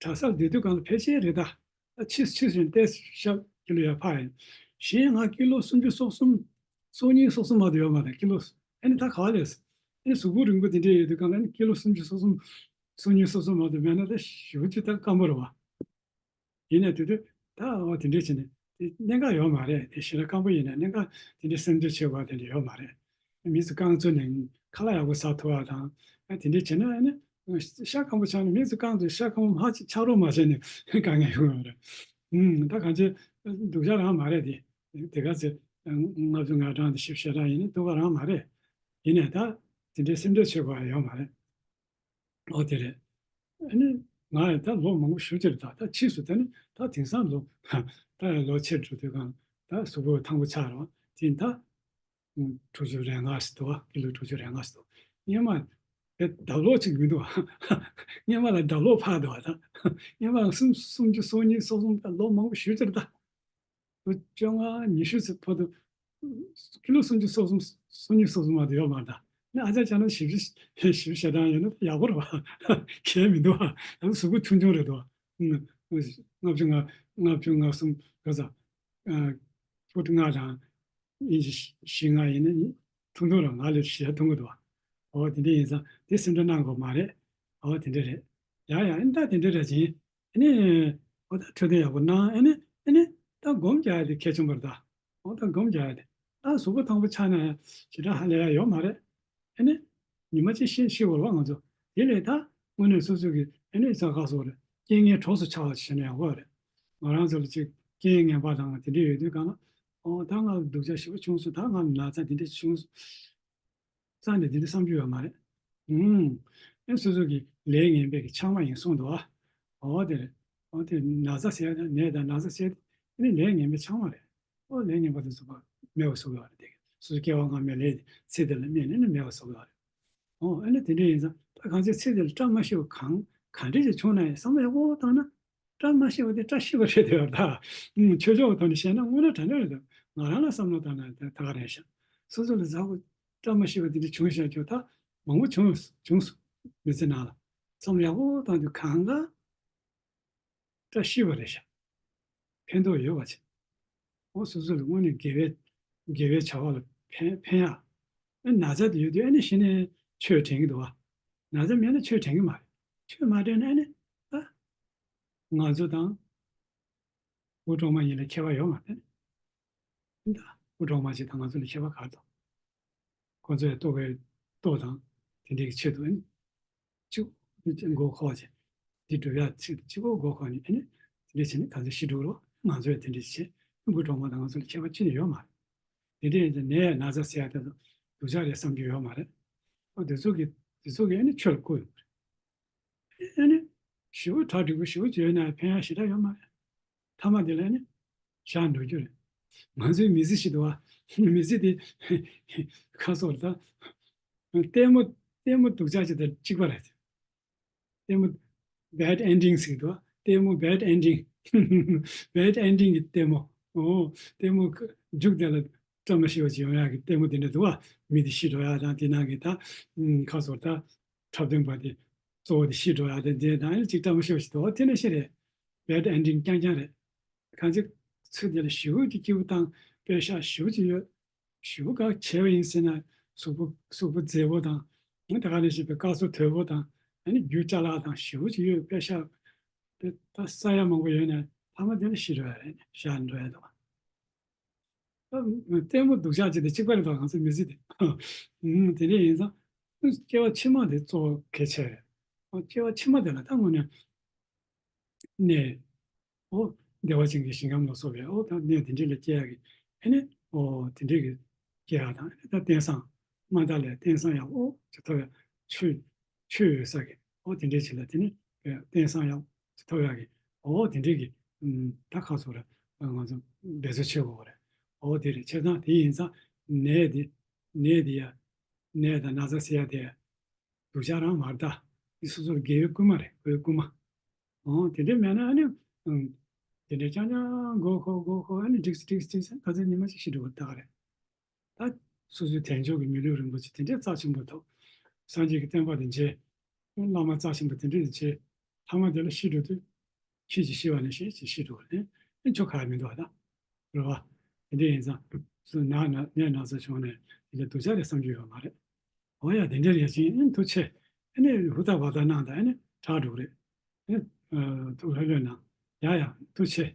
གྲྭ་ས་ལ་སྡོད་དུས་སྒང་ལ་ཕལ་ཆེར་རེད་ད། ད་ཕྱིས་ཕྱིས་ཕྱིན་ཏོག་ཙམ་ཤར་ཀི་ལོ་ཡར་འཕར་ཡིན། གཞན་ང་ཀི་ལོ་སུམ་ཅུ་སོ་གསུམ་སོ་གཉིས་སོ་གསུམ་མ་གཏོགས་ཡོད་མ་རེད་ཀི་ལོ། ཨ་ནི་ད་ག་པར་སླེབས། ཨ་ནི་གཟུགས་པོ་རིང་པོ་དེ་འདྲས་ཡོད་དུས་སྒང་ལ་ཨ་ནི་ཀི་ལོ་སུམ་ཅུ་སོ་གསུམ་སོ་གཉིས་སོ་གསུམ་མ་གཏོགས་མེད་ན་ད་ཞེ་པོ་ཅིག་ད་སྐམ་པོ་རེད་བ། ཡིན་ནའི་དེ་དུས་ད་འོ་དེ་འདྲས་བྱས་ནས་དེ་གནད་འགག་ཡོད་མ་རེད། དེ་ཞེ་དྲག་སྐམ་པོ་ཡིན་ན་གནད་འགག་དེ་འདྲས་སེམས་ཁྲལ་བྱེད་དགོས་པ་དེ་འདྲས་ཡོད་མ་རེད། མི་ཚོ་རྐང་བཙུགས་ནས་ཁ་ལག་ཡག་པོ་ཟ་ཐུབ་པ་དང་། ཨ་དེ་འདྲས་བྱས་ན་ཨ་ནི་ཤ་སྐམ་པོ་ཆགས་ནས་མི་ཚོ་རྐང་བཙུགས་ཤ་སྐམ་པོ་མར་ཅིག་ཆགས་རོགས་མ་བྱས་ནས་དཀའ་ངལ་ཡོང་བ་རེད། ཨུམ། ད་གང་ཅི་སྡུག་ཅག་རང་མ་རེད་དེ། དེ་ག་ཚོད་ལྔ་བཅུ་ང་གྲངས་དེ་བཞི་བཅུ་ཞེ་གྲངས་ཡིན་ན་སྡུག་པ་རང་མ་རེད། ཡིན་ནའི་ད་དེ་འདྲའི་སེམས་ཁྲལ་བྱེད་དགོས་ཡ་ཡོད་མ་རེད། ཨོ་དེ་རེད། ཨ་ནི་ང་ཡང་ད་ལོ་མང་པོ་ཞེ་པོ་ཅིག་རེད་ད། ད་ཕྱིས་སུ་ད་ནི་ད་དེང་སང་ལོ་ད་ཡང་ལོ་ཆེར་འགྲོ་དུས་སྒང་ད་གཟུགས་པོ་ཐང་པོ་ཆགས་རེད་བ། དེ་ཡིན་ད། ཨུམ། དྲུག་ཅུ་རེ་ལྔ་ཟེར་འདུག་བ། ཀི་ལོ་དྲུག་ཅུ་རེ་ལྔ་ཟེར་འདུག་སྔོན་མ་དཔེ་ལྡབ་ལོག་ཅིག་མི་འདུག་བ། སྔོན་མ་ལ་ལྡབ་ལོག་འཕར་འདུག་བ་ད། སྔོན་མ་སུམ་སུམ་ཅུ་སོ་གཉིས་སོ་གསུམ་ད་ལོ་མང་པོ་ཞེ་པོ་ཅིག་རེད་ད། ལོ་བཅོ་ལྔ་ཉི་ཤུ་ཙམ་བར་དུ་ཀི་ལོ་སུམ་ཅུ་སོ་གསུམ་སོ་གཉིས་སོ་གསུམ་མ་གཏོགས་ཡོད་མ་རེད་ད། ནི་ཨ་ཅག་ཁྱེད་རང་བཞི་བཅུ་བཞི་བཅུ་ཞེ་གྲངས་ཡོད་ན་ཡག་པོ་རེད་བ། གལ་མི་འདུག་བ། ད་གཟུགས་པོ་ཆུང་ཆུང་རེད་འདུག་བ། ལྔ་བཅུ་ང་ལྔ་བཅུ་ང་གསུམ་ག་ཚ། ཨ། ཕུ་ཊི་ལྔ་དང་ཨིན་ཅི་བཞི་ལྔ་ཡིན་ན་ཐུང་ཐུང་རང་ང་ལས་ཞེ་ཐུང་གི་འདུག་བ། འོ་དེ་འདྲ་ཡིན་ཙང་དེ་སེམས་ཁྲལ་གནང་དགོས་མ་རེད། འོ་དེ་འདྲ་རེད། ཡ་ཡ་ཨ་ནི་ད་དེ་འདྲ་རེད་ཅིང་། ཨ་ནི། འོ་ད་འཕྲོད་བསྟེན་ཡག་པོ་གནང་། ཨ་ནི་ཨ་ནི་ད་སྒོམ་རྒྱག་ཡ་དེ་གལ་ཆེན་པོ་རེད་ད། འོ་ད་སྒོམ་རྒྱག་ཡ་དེ། ད་གཟུགས་པོ་ཐང་པོ་ཆགས་ན་ཞེ་དྲག་ཧ་ལས་ཡ་ཡོད་མ་རེད། ཨ་ནི། ཉི་མ་གཅིག་ཤི་ཤི་བར་བ་ང་ཚོ། དེ་ལས་ད་དངོས་གནས་སོ་སོ་གི་ཨ་ནི་ས་ཁ་སོགས་རེད། རྐྱེན་ངན་གྲོགས་སུ་ཆགས་པ་བྱས་ན་ཡག་པོ་རེད། ང་རང་ཚོ་ལ་ཅིག་རྐྱེན་ངན་པ་དང་དེ་འདྲ་ཡོད་དུས་གང་ན། འོ་ད་ང་ལ་སྡུག་ཅག་ཞེ་པོ་བྱུང་སོང་། ད་ང་ལ་ན་ཚ་དེ་འདྲ་བྱུང་སོང་། རྩ་ནས་དེ་འདྲ་བསམ་རྒྱུ་ཡོད་མ་རེད། ཨུམ། ཨེ་སོ་སོ་གི་ལས་ངན་པའི་གི་ཆགས་མ་ཡིན་གསུངས་འདུག་ཨ། འོ་དེ་རེད། འོ་དེ་ན་ཚ་ཟེར་ཡ་དང་ནད་དང་ན་ཚ་ཟེར་ཡ་དེ་ནི་ལས་ངན་པའི་ཆགས་མ་རེད། འོ་ལས་ངན་པ་དེ་ཚོ་ཕར་མེད་པ་བཟོ་གི་ཡོད་རེད་དེ། སོ་སོ་སྐྱེ་བ་སྔ་མའི་ལས་དེ་ཚེ་འདི་ལ་སྨིན་ནས་ནི་མེད་པ་བཟོ་གི་ཡོད་རེད། འོ་ཨ་ནི་དེ་འདྲ་ཡིན་ཙང་ད་གང་ཚེ་ཚེ་འདི་ལ་བཀྲ་མ་ཤིས་པ་གང་ག་འདྲ་ཞིག་བྱུང་ན་ཡང་བསམ་བློ་ཡག་པོ་བཏང་ན། བཀྲ་མ་ཤིས་པ་དེ་བཀྲ་ཤིས་པ་རེད་དེ་བ་ད། ཆོས་ཕྱོགས་ཀྱི་ཐོག་ནས་བཤད་ན་དངོས་གནས་དྲང་གནས་རེད་འདུག་ང་རང་ལ་བསམ་བློ་བཏང་ན་ད་ད་ག་རེད་ཤག་སོ་སོ་ལ་ཟ་བོ་བཀྲ་མ་ཤིས་པ་དེ་འདྲ་བྱུང་ཤག་ཅོ་ད་མང་པོ་བྱུང་བྱུང་སོང་། མི་ཚེ་ནང་ལ་བསམ་བློ་ཡག་པོ་བཏང་དུས་གང་ག་བཀྲ་ཤིས་པ་རེད་ཤག་ཕན་ཐོགས་ཡོད་པ་ཆེ། འོ་སོ་སོ་ལ་དངོས་གནས་དགེ་བའི་དགེ་བའི་བྱ་བ་ལ་ཕན་ཕན་ཡག་ཨ་ན་ཚ་དེ་ཡོད་དུས་ཨ་ནི་གཞི་ནས་ཆོས་དྲན་གྱི་འདུག་བ། ན་ཚ་མེད་ན་ཆོས་དྲན་གྱི་མ་རེད། ཆོས་མ་དྲན་ན་ཨ་ནི་ཨ་ང་ཚོ་དང་དབུ་གྲོགས་མ་གཉིས་ལ་ཁྱད་པར་ཡོད་མ་རེད། ད་དབུ་གྲོགས་མ་ཅིག་དང་ང་ཚོ་ལ་ཁྱད་པར་ག་རེ་འདུག་ཁོ་ཚོས་ལྟོ་གོས་ལྟོ་དང་དེ་འདྲའི་ཆེད་དུ་ཨ་ནི་གཅིག་མགོ་འཁོར་བྱས། འདི་སྒྲུབ་ཡག་ཚིག་གཅིག་པོ་མགོ་འཁོར་ནས་ཨ་ནི་དེ་འདྲ་བྱས་ནས་ག་ཚོད་ཤི་འགྲོ་རོགས། ང་ཚོས་དེ་འདྲ་བྱས་དབུ་གྲོགས་མ་དང་ང་ཚོ་ལ་ཁྱད་པར་ཅི་ནས་ཡོད་མ་རེད། དེ་འདྲ་ཡིན་ཙང་ནད་ན་ཚ་ཟེར་ཡག་དེ་ཚོ་སྡུག་ཅག་རེད་བསམ་རྒྱུ་ཡོད་མ་རེད། ཨོ་དེ་ཚོ་གི་དེ་ཚོ་གི་ཨ་ནི་ཆོས་ལ་བཀོད་ཡོང་གི་རེད། ཨ་ནི་ཞེ་པོ་གྲ་འགྲིག་པོ་ཞེ་པོ་བྱས་ན་ཕན་ཡག་ཞེ་དྲག་ཡོད་མ་རེད། མཐའ་མ་དེ་ལ་ནི་བཞག་འགྲོ་རྒྱུ་རེད། ང་ཚོའི་མི་ཚེ་ཞིག་འདུག་བ། མི་ཚེ་དེ་ཁ་སོར་ད། ལྟད་མོ་ལྟད་མོ་སྡུག་ཅག་ཅིག་དང་གཅིག་པ་རེད། ལྟད་མོ་bad ending ཟེར་གྱི་འདུག་བ། ལྟད་མོ་bad ending bad ending གི་ལྟད་མོ། ཨོ་ལྟད་མོ་མཇུག་དེ་ལ་བཀྲ་མ་ཤིས་པ་ཅིག་ཡོང་ཡག་གི་ལྟད་མོ་དེ་འདྲ་འདུག་བ། མི་དེ་ཤི་འགྲོ་ཡག་དང་དེ་ནང་གི་ད་ཁ་སོར་ད། འཁྲབ་སྟོན་པ་དེ་གཙོ་བོ་དེ་ཤི་འགྲོ་ཡག་དེ་འདྲ་དང་ཨ་ནི་གཅིག་བཀྲ་མ་ཤིས་པ་ཞིག་འདུག་བ། དེ་ནས་ཤི་རེད། bad ending རྐྱང་རྐྱང་རེད། གང་ཅི་ཚུལ་དེ་ལ་ཞེ་པོ་ཅིག་སྐྱིད་པོ་དང་དཔེ་ཤག་ཞེ་པོ་ཅིག་ཡོད། ཞེ་པོ་ག་བྱས་པ་ཡིན་ཟེར་ན་གཟུགས་པོ་གཟུགས་པོ་མཛེས་པོ་དང་ཨ་ནི་ད་ག་ནས་ཤེས་པའི་སྐར་ཚོགས་དོད་པོ་དང་ཨ་ནི་རྒྱུ་ཅ་ལག་དང་ཞེ་པོ་ཅིག་ཡོད་དཔེ་ཤག་དཔེ་ད་ས་ཡ་མང་པོ་ཡོད་ནས་ཕ་མ་དེ་ལ་ཤི་འགྲོ་ཡག་རེད། ཤི་འགྲོ་ཡག་འདུག་བ། ལྟད་མོ་སྡུག་ཅག་ཅིག་དང་གཅིག་པ་རེད་དོ། ང་ཚོའི་མི་ཚེ་དེ། ཨུམ། དེ་འདྲ་ཡིན་ཙང་། སྐྱེ་བ་ཕྱི་མ་དེ་གཙོ་བོ་གལ་ཆེ་རེད། སྐྱེ་བ་ཕྱི་མ་དེ་ལ་ད་དངོས་གནས་གནས། ཨོ། བདེ་བ་ཅན་གྱི་ཞིང་ཁམས་ལ་སོགས་པའི་ཨོ་ད་གནས་དེ་འདྲ་ལ་སྐྱེ་ཡག་གི་ཨ་ནི་ཨོ་དེ་འདྲ་གི་སྐྱེ་ཡག་དང་ཨ་ནི་ད་རྟེན་བཟང་མ་མཐའ་ལ་རྟེན་བཟང་ཡག་ཨོ་ཅིག་ཐོབ་ཡག་ཆོས་ཆོས་ཡོད་ས་གི་ཨོ་དེ་འདྲ་ཅིག་ལ་དེ་ནི་རྟེན་བཟང་ཡག་ཐོབ་ཡག་གི་ཨོ་དེ་འདྲའི་གི་ཨུམ། ད་ཁ་སོ་ར་ང་ཚོ་འབད་རྩོལ་བྱེད་དགོས་རེད། ཨོ་དེ་རེད། བྱས་ཙང་དེ་ཡིན་ཙང་ནད་དེ་ནད་དེ་ཡ་ནད་དང་ན་ཚ་ཟེར་ཡ་དེ་ཡ་སྡུག་ཅག་རང་མ་རེད་ད། འདི་སོ་སོར་དགེ་བའི་བསྐུལ་མ་རེད། དགེ་བའི་བསྐུལ་མ། ཨོ་དེ་འདྲ་མེད་ན་ཨ་ནི་ཨུམ། དེ་འདྲ་རྐྱང་རྐྱང་མགོ་འཁོར་མགོ་འཁོར་ཨ་ནི་འགྲིགས་འགྲིགས་འགྲིགས་ཟེར་ག་ཚོད་ཉི་མ་ཅིག་ཤི་འགྲོ་བ་ད་ག་རེད། ད་སོ་སོའི་དལ་འབྱོར་གྱི་མི་ལུས་རིན་པོ་ཆེ་དེ་འདྲའི་རྩ་ཆེན་པོ་ཐོབ། སངས་རྒྱས་ཀྱི་བསྟན་པ་དེ་མཇལ། བླ་མ་རྩ་ཆེན་པོ་དེ་འདྲ་དེ་མཇལ། ཐ་མ་དེ་ལ་ཤི་འགྲོ་དུས། ཁྱེད་ཀྱིས་ཤི་བ་ནས་ཤེས་ཀྱིས་ཤི་འགྲོ་བ་ནས་ཨེ་ཆོ་ག་ཡ་མི་འདུག་བ་ད། རེད་བ། དེ་འདྲ་ཡིན་ཙང་། སུ་ན་ན་ནད་ན་ཚ་བྱུང་ནས་དེ་ལ་སྡུག་ཅག་རེད་བསམ་རྒྱུ་ཡོད་མ་རེད། འོ་ཡ་དེ་འདྲ་རེད་ཅིང་ཨེ་ཐུགས་ཆེ། ཨེ་ནས་ཧུར་ཐག་བ་ཐག་གནང་དང་ཨེ་ནས་དྲག་འགྲོ་གི་རེད། ཨེ་ཐུགས་ལྷོད་ལྷོད་གནང་། ཡ་ཡ་ཐུགས་ཆེ།